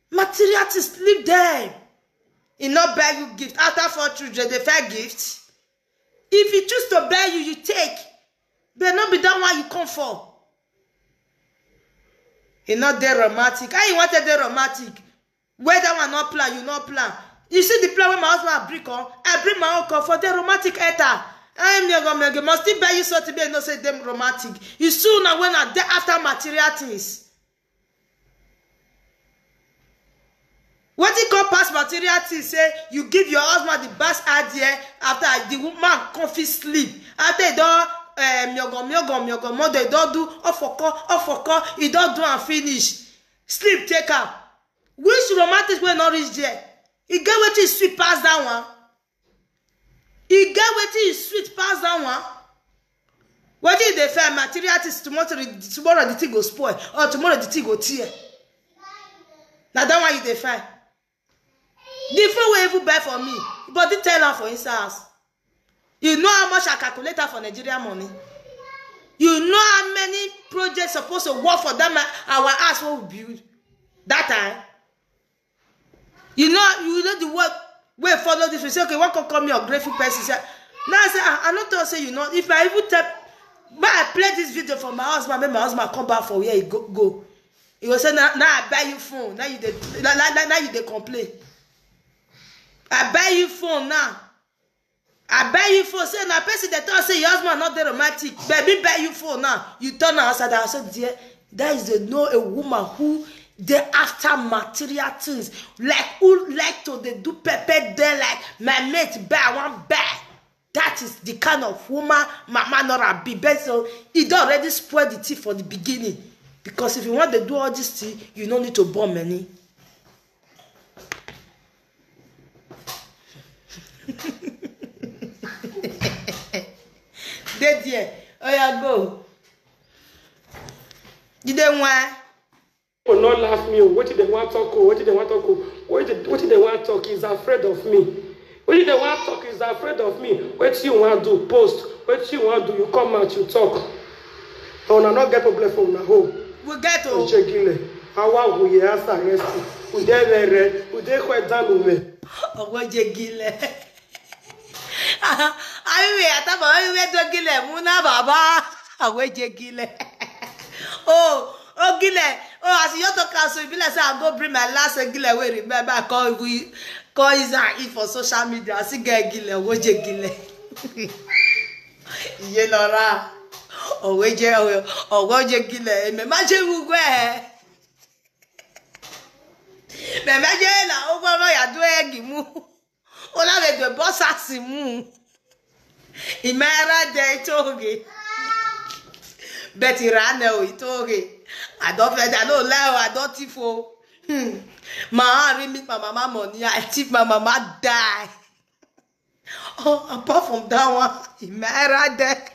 Material things, leave them. He not buy you gift. After four children, they find gift. If he choose to buy you, you take. But not be that one you come for. He not dey romantic. How you wanted dey romantic? Where that one not plan, you not plan. You see the plan when my husband bring on, I bring my own come for the romantic enter. I am young, young, must still buy you something, but no say them romantic. You soon and when I dey after material things. Wetin come pass material thing say you give your husband the best idea after the woman come fit sleep after he don eh, miogo miogo miogo mother he don do ofoko ofoko he don do am finish sleep take am which romantic wey no reach there e get wetin sweet pass that one E get wetin e sweet pass that one. Wetin you dey find material things tomorrow the tomorrow the thing go spoil or tomorrow the thing go tear. Na that one you dey find. The phone wey even buy for me, body tell am for inside house. You know how much I calculate am for Nigeria money? You know how many projects suppose to work for that my our house wey we build that time? You know, you know the word wey follow this. You say, okay, one come call me ungrateful person. Say, now I say, ah, I no talk say you know. If I even tell, but I play this video for my husband, make my husband come back for where he go. go. He go say, now, now I buy you phone. Now you dey, now, now, now, now you dey complain. I buy you phone now. I buy you phone. Say na person dey talk say your husband not dey romantic. Baby buy you phone now. You turn am outside and say, dear, that is a no a woman who dey after material things. Like who like to dey do pepper there like my mate buy, I wan buy. That is the kind of woman mama Nora be. But so e don already spoil the thing for the beginning. Because if you want to do all this thing, you no need to born many. Dey there. Oya go. You dey why? People no laugh me o. Wetin dem wan talk o? Wetin dem wan talk o? Wetin wetin dem wan talk is afraid of me. Wetin dem wan talk is afraid of me. Wetin you wan do? Post. Wetin you wan do? You come out, you talk. Una no get problem for una home. We get o. Ojegile, awa wuye asa resi. Ude rere, ude kwe danume. Owojegile. Ayiwe ataba ayiwe dogile muna baba. Owojegile. Oh, ogile. Oh, as you talk am so, e be like say I go bring my last ogile wey remember. I call we call is and if for social media. I see get ogile, owojegile. Iye lora. Oweje oweje gile. Eme ma je wugwe. Me ma je na ogwo no ya do egi mu. Ola we do boss asi mu. Imara de itoge. Betty rane o itoge. I don't feel that no lie, I don't thief o. Hmm. My hand remit my mama money. I thief my mama die. Oh, apart from that one, he married there.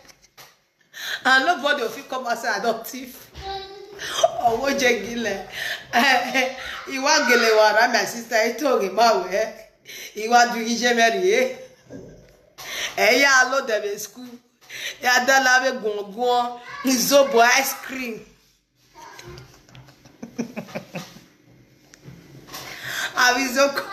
And nobody will fit come and say I don't thief. Oh, what gile. He want gile wara my sister. He told him my way. He want to eat Mary. Eh, eh, yeah, I love them in school. Yeah, that love it. Go go. Zobo ice cream. Abizoku.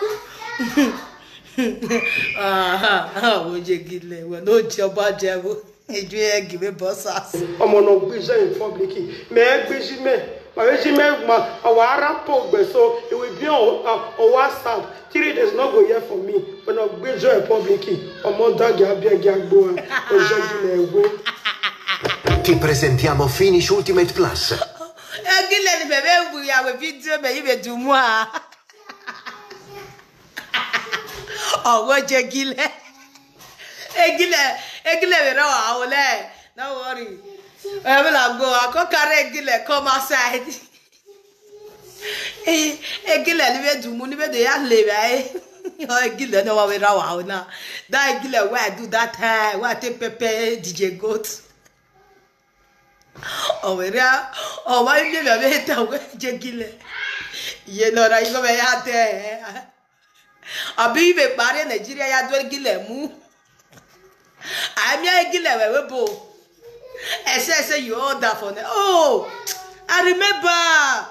Ah, ah, oje gile, we no joba jewo. Eju e give boss us. Omo no gbije in public. Me gbiji me. Ma gbiji me ma awara po gbe so it will be on, uh, on WhatsApp. Three days no go here for me. When I gbiji in public. Omo dagi abia gi agbo. Oje gile we. Ti presentiamo Finnish Ultimate Plus. Egile ni bebe ugbu ya we video me ibe dumua. Owo je gile. Egile, egile we rawa ole. No worry. Ebe la go, I go carry egile come outside. Eh, egile ni be dumu ni be de ya le ba eh. Oh, egile no wa we rawa ona. That egile wey I do that time, wey I take pepper D J Goat. Owere a, owa ile me be ta we je gile. Ye no ra igo me ya te. Abi ibe pare Nigeria ya do gile mu. Ami a gile we we bo. Ese ese you order for ne. Oh, I remember.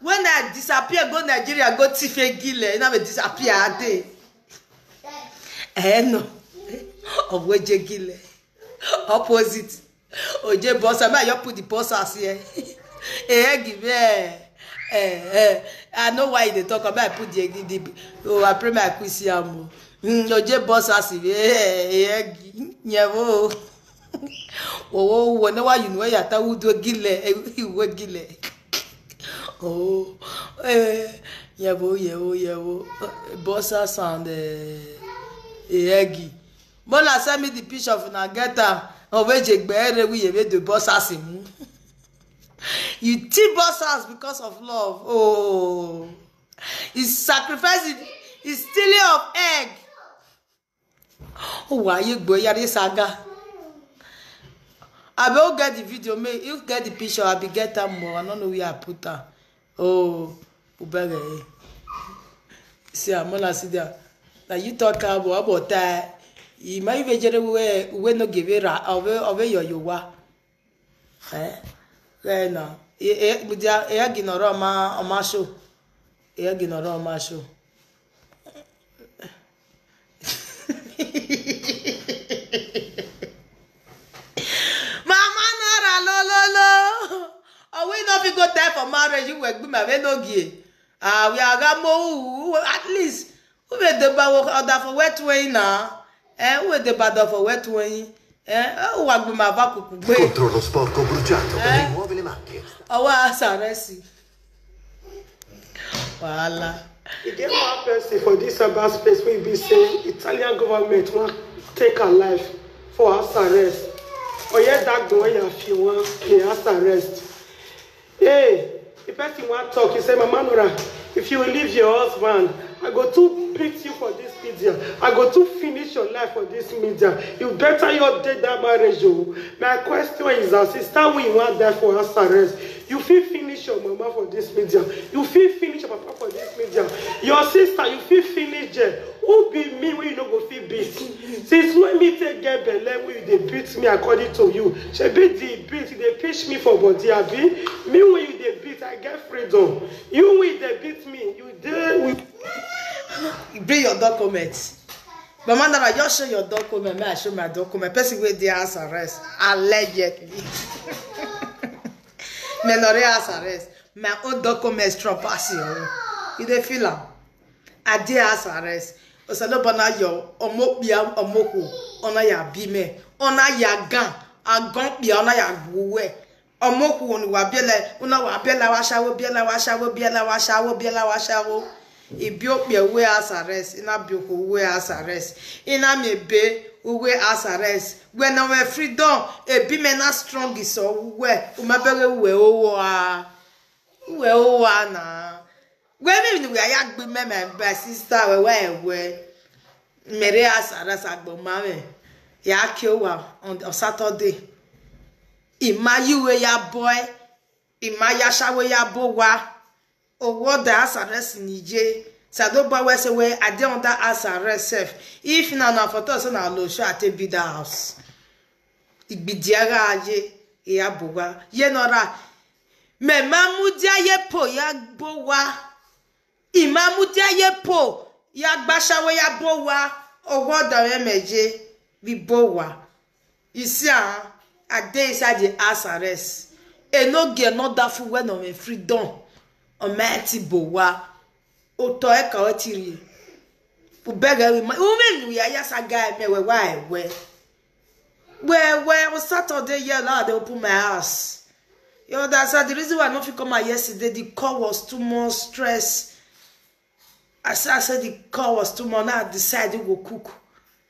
When I disappear, go Nigeria, go thief egile, you know, I disappear a day. Eh, no. Of Wejegile. Opposite. Oje boss, I mean, you put the boss as here. Eh, give me. Eh, eh. I know why they talk about put the, the, the oh, I pray my quiz here more. Mm, Oje boss as here. Eh, eh, eh, nyevo. Oh, oh, oh, no, why you know ya ta udo gile, eh, uwe gile. Oh, eh, yevo, yevo, yevo. Bossa sound, eh, eh, eggy. Bola send me the picture of una get am. Oh, wait, Jegbe, eh, we, we do boss as him. You thief boss house because of love. Oh, he sacrificed it. He's stealing of egg. Oh, why you go yari saga? I will get the video, may you get the picture. I be get am more. I don't know where I put am. Oh, ubere. See, I'm gonna sit there. Now you talk about, about that. You might even get away, we no give it, ove, ove yo yo wa. Eh? Then, uh, e, e, media, e, gi noro ma, ma show. E, gi noro ma show. Mama Nora, lo, lo, lo. Oh, we no fit go die for marriage. You work be my way no give. Ah, we are gamo. At least we will the ba work order for wet way now. Eh, we will the bad for wet way. Eh, oh, we be my vacuum. Controllo sporco bruciato per rimuovere le macchie. Oh, wa saresi. Wahala. E get one person for this cyber space wey be say Italian government wan take her life for house arrest. Oye that go wey you feel wan dey house arrest. Hey, the person wan talk, he say, "Mama Nora, if you leave your husband, I go too beat you for this media. I go too finish your life for this media. You better you update that marriage, oh." My question is, as sister, we wan die for house arrest. You fit finish your mama for this media. You fit finish your papa for this media. Your sister, you fit finish there. Who be me wey you no go fit beat? Since when me take get belle, wey you dey beat me according to you? Shebi the beat, you dey pinch me for body, abi? Me wey you dey beat, I get freedom. You wey dey beat me, you dey with Bring your documents. Mama Nara, just show your document. May I show my document? Person wey dey house arrest. Allegedly. Me no dey house arrest. My own documents strong pass your own. You dey feel am? I dey house arrest. Osaloba na yo, omokpia, omoko, ona ya bime, ona ya gan, agan pia, ona ya guwe. Omokwu unu wa biele, una wa biele wa shawo, biele wa shawo, biele wa shawo, biele wa shawo. Ibio pia we house arrest, ina bioko we house arrest. Ina mi be we house arrest. When we freedom, e bi me na strong so we, umabere we owo a. We owo a na. We me ni we aya gbe me, my, my sister, we, we, we. Mere house arrest agbo mame. Ya ke wa on, on Saturday. Ima you we ya boy. Ima ya shawo ya bo wa. Owo the house arrest nije. Sado ba we say we, I dey under house arrest sef. If na na for us na lo show at be the house. Igbidiara aye ya bo wa. Ye no ra. Me ma mu dia ye po ya bo wa. Ima mu dia ye po ya gba shawo ya bo wa. Owo the we meje bi bo wa. You see, ah, I dey inside the house arrest. E no get another food when on freedom. Almighty bo wa. Oto e ka otiri. Ubega we ma. Ume nu ya ya sa guy me we wa e we. We, we, on Saturday here now they open my house. You understand? The reason why I no fit come out yesterday, the call was too much stress. I say, I said the call was too much. Now I decide to go cook.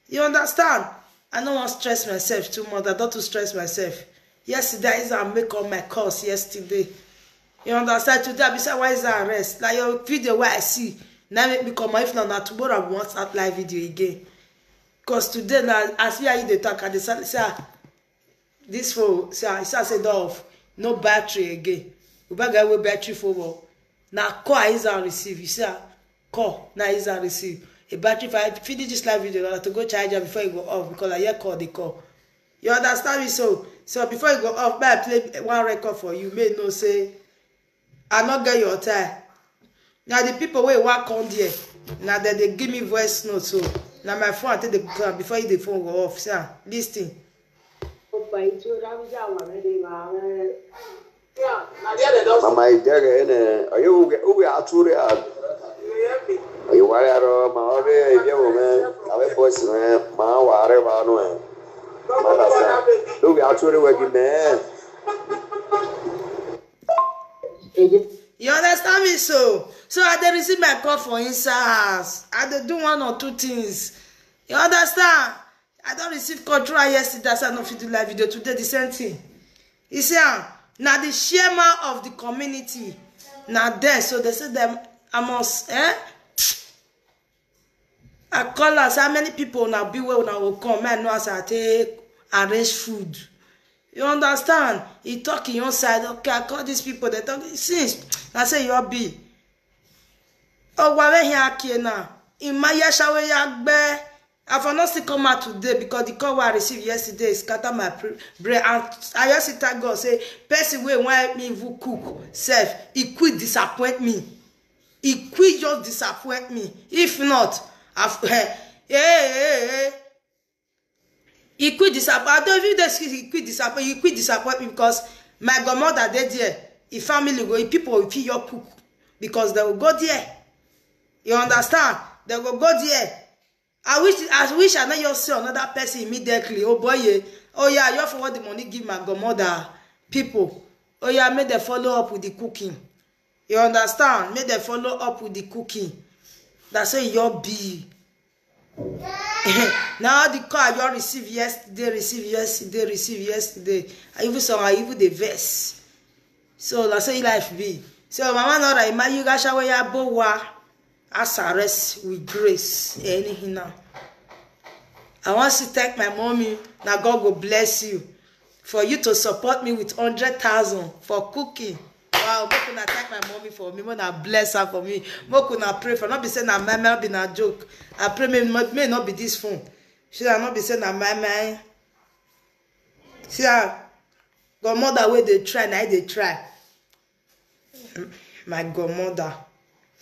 You understand? I no wan stress myself too much. I don too stress myself. Yesterday, I used to make all my calls yesterday. You understand? Today, I be say, why is that rest? Like your video where I see. Now make me come out. If not, now tomorrow I won't start live video again. Because today, now, as we are in the talk, I decided, say, ah, this phone, say, I say, say, off. No battery again. We better get away battery for work. Now call is and receive. You see, ah, call now is and receive. A battery, if I finish this live video, I have to go charge am before e go off because I hear call dey call. You understand me? So, so before e go off, may I play one record for you. May you know say I no get your time. Na the people wey wan come there, na dem dey give me voice note, so na my phone I take dey call am before the phone go off. See am, listen. Mama idere ne oye uge uge ature a. Oye wari aro ma ore ebe wo me. Awe boys me ma ware ba no e. Mama sa. Uge ature we gi me. You understand me? So, so I dey receive my call for inside house. I dey do one or two things. You understand? I don receive control yesterday, as I no fit do live video today. The same thing. You see, ah, na the chairman of the community. Na there, so they say them, I must, eh? I call us how many people now be well now will come. I know as I take arrange food. You understand? He talk in your side. Okay, I call these people. They talk since I say you be. Oh, why here here now? In my yashawe yagbe. I for not still come out today because the call I received yesterday scatter my pre- brain. And I just sit thank God say person wey wan help me even cook sef, e quick disappoint me. E quick just disappoint me. If not, I've, hey, hey, hey, hey. E quick disappoint. I don't even dey see e quick disappoint. E quick disappoint me because my godmother dey there. E family go, e people go fit your cook because they will go there. You understand? They go go there. I wish I wish I no just see another person immediately. Oh boy, yeah. Oh yeah, you forward the money give my godmother people. Oh yeah, make them follow up with the cooking. You understand? Make them follow up with the cooking. That's say your be. Now the call I just receive yesterday, receive yesterday, receive yesterday. I even saw I even the verse. So that's say life be. So mama Nora, ima you gasha where ya bowa. As I rest with grace. Anything now. I want to thank my mommy. Now God will bless you for you to support me with hundred thousand for cooking. Wow, make una thank my mommy for me. Make una bless her for me. Make una pray for. Not be say na my mind be na joke. I pray may may not be this phone. She not be say na my mind. See her godmother where they try, now they try. My godmother,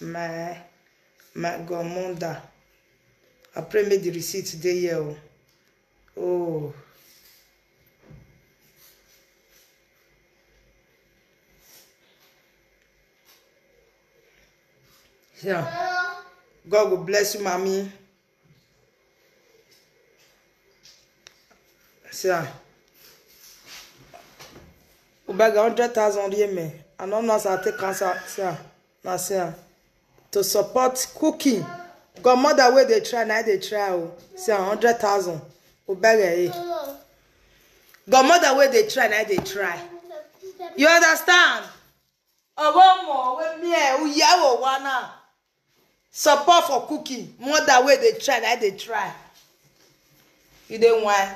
my my godmother. I pray make the receipt dey here. Oh. Oh. Yeah. God will bless you, mommy. See am. Ubega hundred thousand rie me. I no know as I take answer. See am. Na see am. To support cooking. Godmother wey dey try, na dey try o. See am, hundred thousand. Ubega eh. Godmother wey dey try, na dey try. You understand? Owo mo we mi e uyawo wana. Support for cooking. Mother wey dey try, na dey try. You dey wine.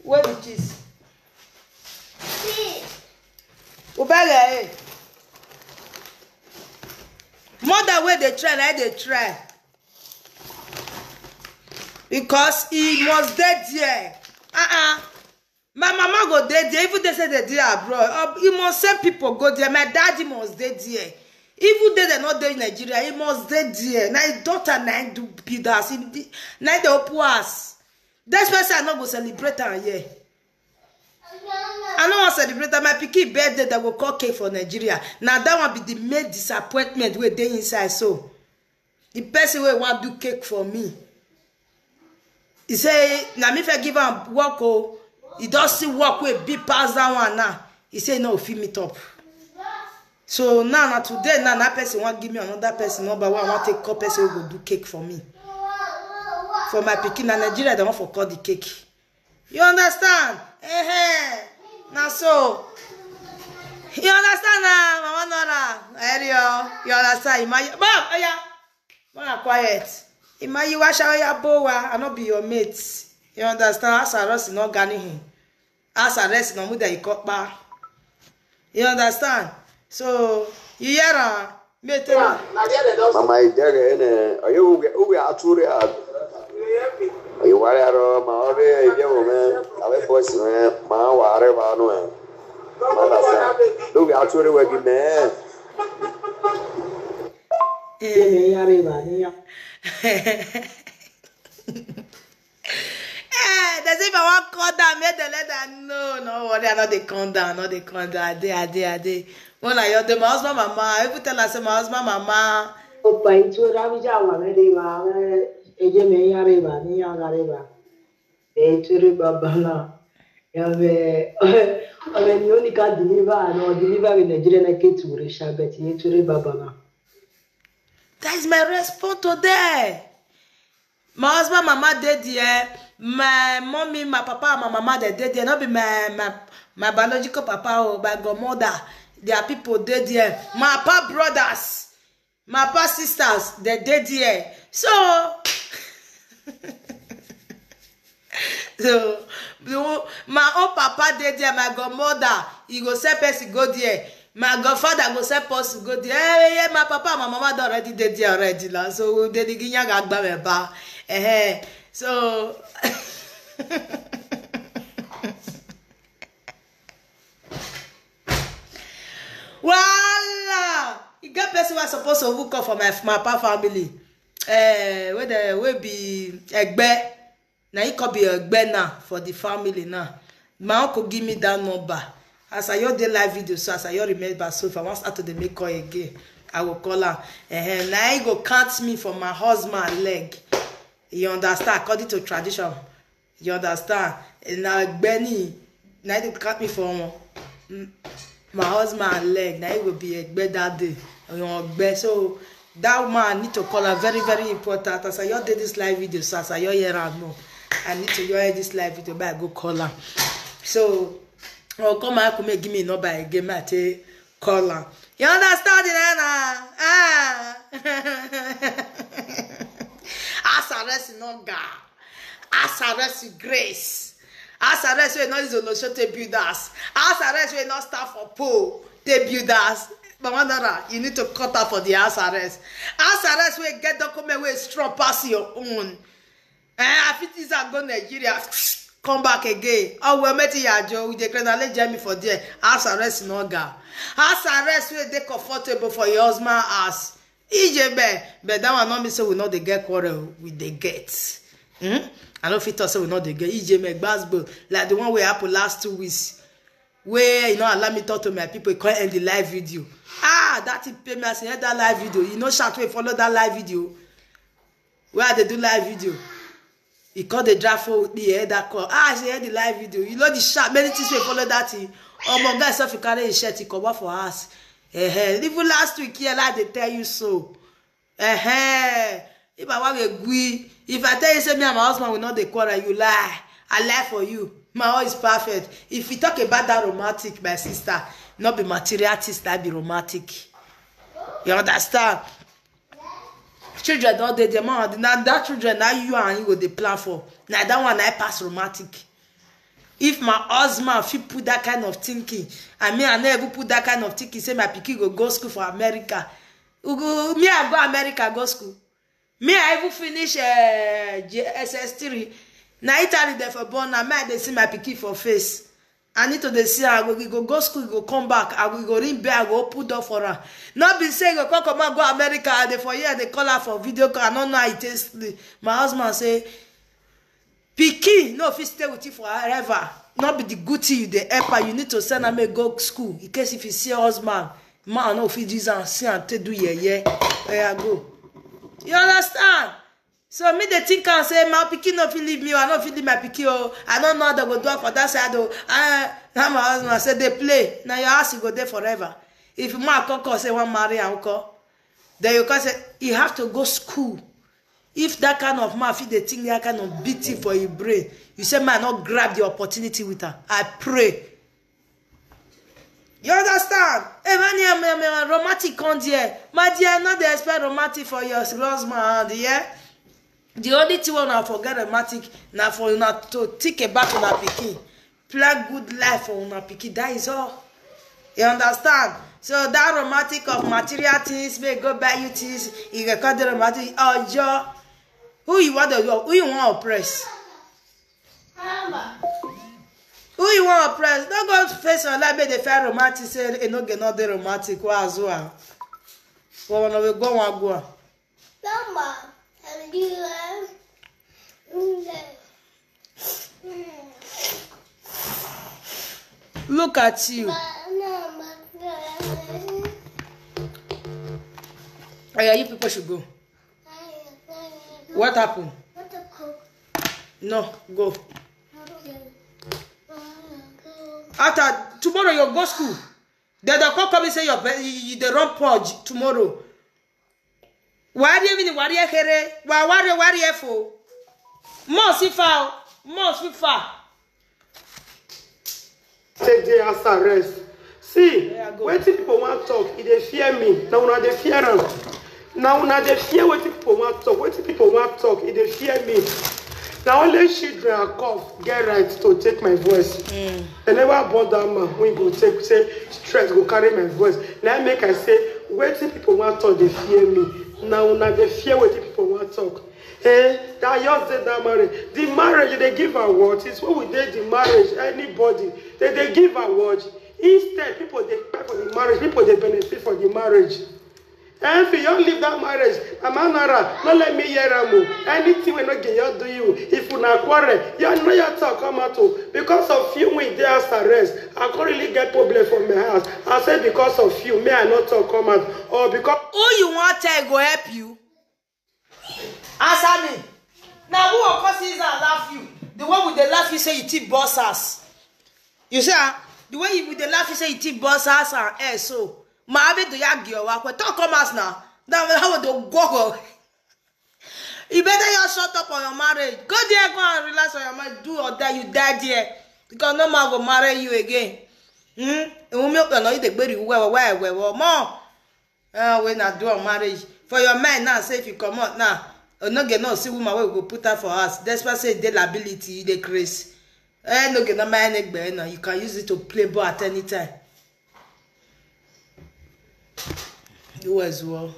Where the cheese? Ubere eh. Mother wey dey try, na dey try. Because he must dey there. Uh-uh. My mama go dey there, even they say they dey abroad. Uh, he must send people go there. My daddy must dey there. Even they they not dey Nigeria, he must dey there. Na his daughter na him do build house. He be- Na him dey open house. That's why say I no go celebrate am here. I no wan celebrate am. My pikin birthday they go call cake for Nigeria. Now that one be the main disappointment wey dey inside so. The person wey wan do cake for me, he say na me fit give am work o. He don see work wey big pass that one now. He say no fit meet up. So now na today now that person wan give me another person number wey I wan take call person wey go do cake for me. For my pikin na Nigeria they wan for call the cake. You understand? Eh, na so. You understand now, Mama Nora? Erio, you understand? Ima, Bob, oya. Mama quiet. Ima you wash out your bowa. I no be your mate. You understand? As I rest in organic. As I rest in Omuda Ikopa. You understand? So, you hear her? Me tell her. Mama idere ne oye uge uge ature a. Oye wari aro ma ore ebe wo me. Awe boys me ma ware ba no e. Mana sa. Look at Tori Wegi, man. Eme ya reba ya. Eh, they say if I want come down, make the let her know. No worry, I no dey come down, no dey come down. I dey, I dey, I dey. When I hear them, my husband, mama, I even tell her say my husband, mama. Opa itu rami ja wa me de ma. Eje me ya reba ni ya ga reba. Be itu reba bala. Ya be. Ome ni oni ka deliver, no deliver in Nigeria na ke tu re sha, but ye itu reba bala. That is my response today. My husband, mama dey there. My mommy, my papa, and my mama, they dey there. Not be my my my biological papa or my godmother. Their people dey there. My papa brothers, my papa sisters, they dey there. So, so the one- my own papa dey there. My godmother, he go send person go there. My godfather go send person go there. Eh, yeah, my papa and my mama don already dey there already now. So they dey ginya ga gba me ba. Eh, so Voila! E get person wey suppose to hook up for my my papa family. Eh, wey the wey be Egbe. Na he come be Egbe now for the family now. My uncle give me that number. As I hear the live video, so as I hear remember, so if I want start to dey make call again, I will call am. Eh, na he go count me for my husband leg. You understand? According to tradition, you understand? Na Egbe ni na he dey count me for one. Mm, my husband leg, na he go be Egbe that day. You Egbe, so that woman need to call her very very important. As I hear dey this live video, so as I hear hear am now, I need to hear this live video, but I go call her. So, oh, come out, come give me number again, I take call her. You understand the nana? Ah. Asaresi no ga. Asaresi grace. Asaresi wey no use olosho take build house. Asaresi wey no stand for pole take build house. Mama Dora, you need to cut out for the house arrest. House arrest wey get document wey strong pass your own. Eh, I fit use am go Nigeria, come back again. Oh well, meti yajo, we dey congratulate Jemmy for there. House arrest no ga. House arrest wey dey comfortable for your husband house. Ije be, but that one no mean say we no dey get quarrel, we dey get. Hmm? I no fit talk say we no dey get. Ije me gbasgbo, like the one wey happen last two weeks. Wey you no allow me talk to my people, come end the live video. Ah, that thing pay me as I end that live video. You no shout wey follow that live video. Where I dey do live video. You call the drive for the head that call. Ah, I say the live video. You know the sharp many things wey follow that thing. Oh my God, self carry his shirt, he comot for house. Eh, eh. Even last week here, like they tell you so. Eh, eh. If I want a gui, if I tell you say me and my husband will not dey quarrel, you lie. I lie for you. My own is perfect. If you talk about that romantic, my sister, not be material things that be romantic. You understand? Children don dey there, man. Na that children na you and you go dey plan for. Na that one I pass romantic. If my husband fit put that kind of thinking, I mean, I never even put that kind of thinking. Say my pikin go go school for America. Ugu, me I go America go school. Me I even finish uh, S S three. Na Italy dey for born. Na me I dey see my pikin for face. I need to dey see am. I go, he go go school, he go come back. I go, he go ring bell, I go open door for am. No be say he go come comot go America, I dey for here, I dey call her for video call. I no know how e take sleep. My husband say, pikin no fit stay with you forever. No be the good thing you dey help her. You need to send am make go school in case if you see husband, man no fit use am see am take do yeye. Oya go. You understand? So me dey think am say my pikin no fit leave me o, I no fit leave my pikin o. I no know how dem go do am for that side o. Ah, na my husband say dey play. Na your house you go dey forever. If man come come say wan marry am, come. Then you come say he have to go school. If that kind of man fit dey think that kind of big thing for him brain, you say man no grab the opportunity with am. I pray. You understand? Hey, man, yeah, man, man, romantic come there. My dear, no dey expect romantic for your husband hand, yeah? The only thing wey una forget romantic na for una to think about una pikin. Plan good life for una pikin. That is all. You understand? So that romantic of material things, may go buy you things, you can call the romantic. Oh, who you want to who you want to oppress? Who you One press, no go face your life, make dey find romantic, say e no get nothing romantic, wa azua. Wa wana we go, wa go. Mama, and you, eh? Look at you. Oh, yeah, you people should go. What happened? No, go. After tomorrow, you go school. They don't come, come and say your be- you, you dey run purge tomorrow. Wari even wari here, wa wari wari efo. Mo sifa, mo sifa. Take the house arrest. See, wetin people wan talk, e dey fear me. Na una dey fear am. Na una dey fear wetin people wan talk. Wetin people wan talk, e dey fear me. Na only children and cough get right to take my voice. Dem never born that man wey go take say stress go carry my voice. Na im make I say wetin people wan talk dey fear me. Na una dey fear wetin people wan talk. Eh, that yours dey that marriage. The marriage dey give award. It's when we dey the marriage. Anybody, they dey give award. Instead, people dey pay for the marriage. People dey benefit for the marriage. Eh, if you don leave that marriage, Amanara, no let me hear am o. Anything wey no get your do you. If una quarrel, you know your talk come out o. Because of you, we dey house arrest. I come really get problem for my house. I say because of you, me I no talk come out. Or because Who you wan tell go help you? Answer me. Na who go come see and laugh you? The way we dey laugh you say you thief boss house. You see, ah, the way you dey laugh you say you thief boss house and air so. Ma abi do ya gi owa kwe talk come house now. Now how do go go? You better just shut up on your marriage. Go there, go and relax on your marriage. Do or die, you die there. Because no man go marry you again. Hmm? Umi okpe no ide gberi uwe uwe uwe uwe more. Uh, when I do on marriage. For your mind now, say if you come out now, no get no see woman wey go put her for house. Despite say dey liability, you dey craze. Eh, no get no mind egbe now. You can use it to play ball at any time. You as well.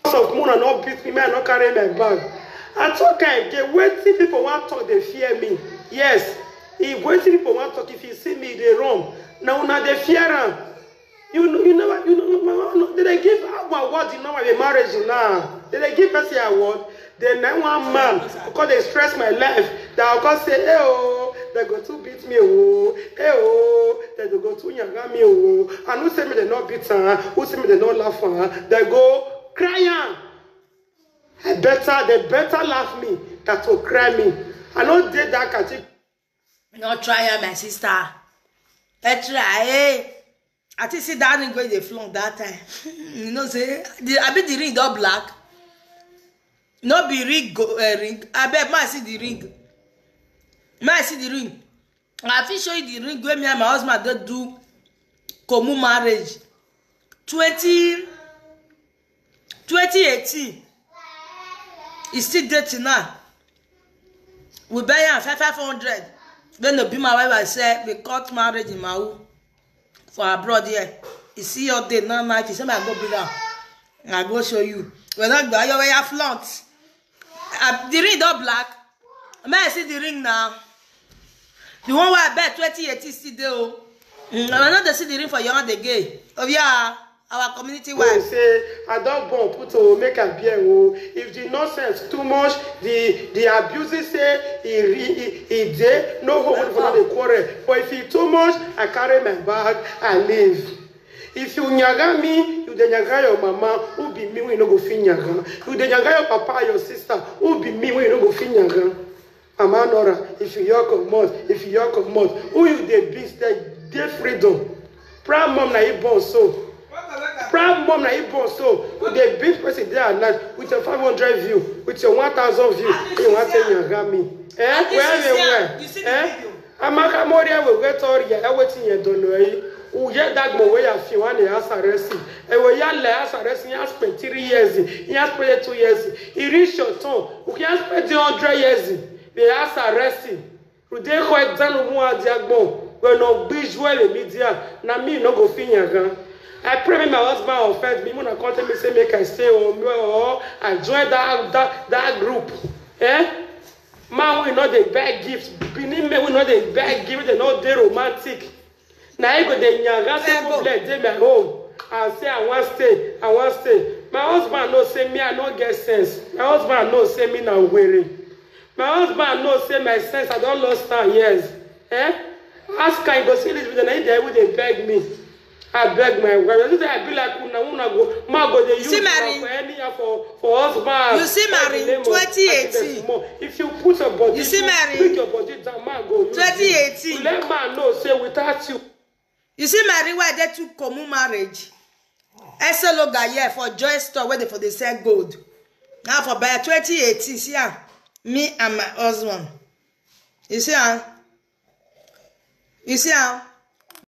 Because of Mona not beat me, me I not carry my bag. I talk am again, wetin people wan talk dey fear me. Yes, if wetin people wan talk, if you see me, they run. Na una dey fear am. You know, you never, you know, no, no, no, they dey give award in our marriage now. They dey give person award. Then na one man, because they stress my life. That I go say, hey oh, they go to beat me oh, hey oh, they go to nyaga me oh. And who say me they not beat am? Who say me they not laugh am? They go cry am. I better, they better laugh me than to cry me. I no dey that category. No try am, my sister. I try, eh? I think see that ring wey dey flaunt that time. You know say the, I be the ring don black. No be ring go uh, ring. I bet ma see the ring. Ma see the ring. I fit show you the ring wey me and my husband go do komu marriage. Twenty, twenty eighteen. E still dey till now. We buy am five five hundred. When no be my wife, I say we cut marriage in Mawu for abroad here. You see your day now, now. If you say I go bring am, I go show you. We not go your way flaunt. Uh, the ring don black. May I see the ring now? The one wey I bet twenty eighteen still dey o. Mm, I no dey see the ring for your hand again. Oh yeah, our community wife. Say I don born put o, make I bear o. If the nonsense too much, the the abuse say e e e dey, no home wey for no dey quarrel. But if e too much, I carry my bag, I leave. If you nyaga me, you dey nyaga your mama, who be me wey you no go fit nyaga? You dey nyaga your papa, your sister, who be me wey you no go fit nyaga? Mama Nora, if you your comot, if you your comot, who you dey beat dey dey freedom? Proud mom na you born so. Proud mom na you born so. You dey beat person day and night with your five hundred view, with your one thousand view, you wan take nyaga me? Eh? Where you where? Eh? Amaka Moria will get all your everything you don't know. Uye dagmo wey ya fi wan ya saresi. E we ya le ya saresi ya spend three years. Ya spend two years. E reach your turn. U ya spend the hundred years. Be ya saresi. Rude ko exam mu adi agbon. We no gbiju e media. Na me no go fit yan gan. I pray me my husband offend me. Muna come tell me say make I stay home. Oh, I join that that that group. Eh? Man wey no dey buy gift, Benin men wey no dey buy gift, dem no dey romantic. Na him go dey nyanga say problem dey my home and say I wan stay, I wan stay. My husband know say me I no get sense. My husband know say me na were. My husband know say my sense I don lost am, yes. Eh? Ask am, you go see this video, na him dey even dey beg me. I beg my wife. You say I be like una, una go, ma go dey use See, una Mary. For any for for husband. You see, Mary, twenty eighteen. If you put your body, You see, you Mary, put your body down, man go use twenty eighteen. You let man know say without you. You see, Mary, why they took common marriage? Esologa here for joy store where they for the sell gold. Now for by twenty eighteen, see, ah, me and my husband. You see, ah, you see, ah,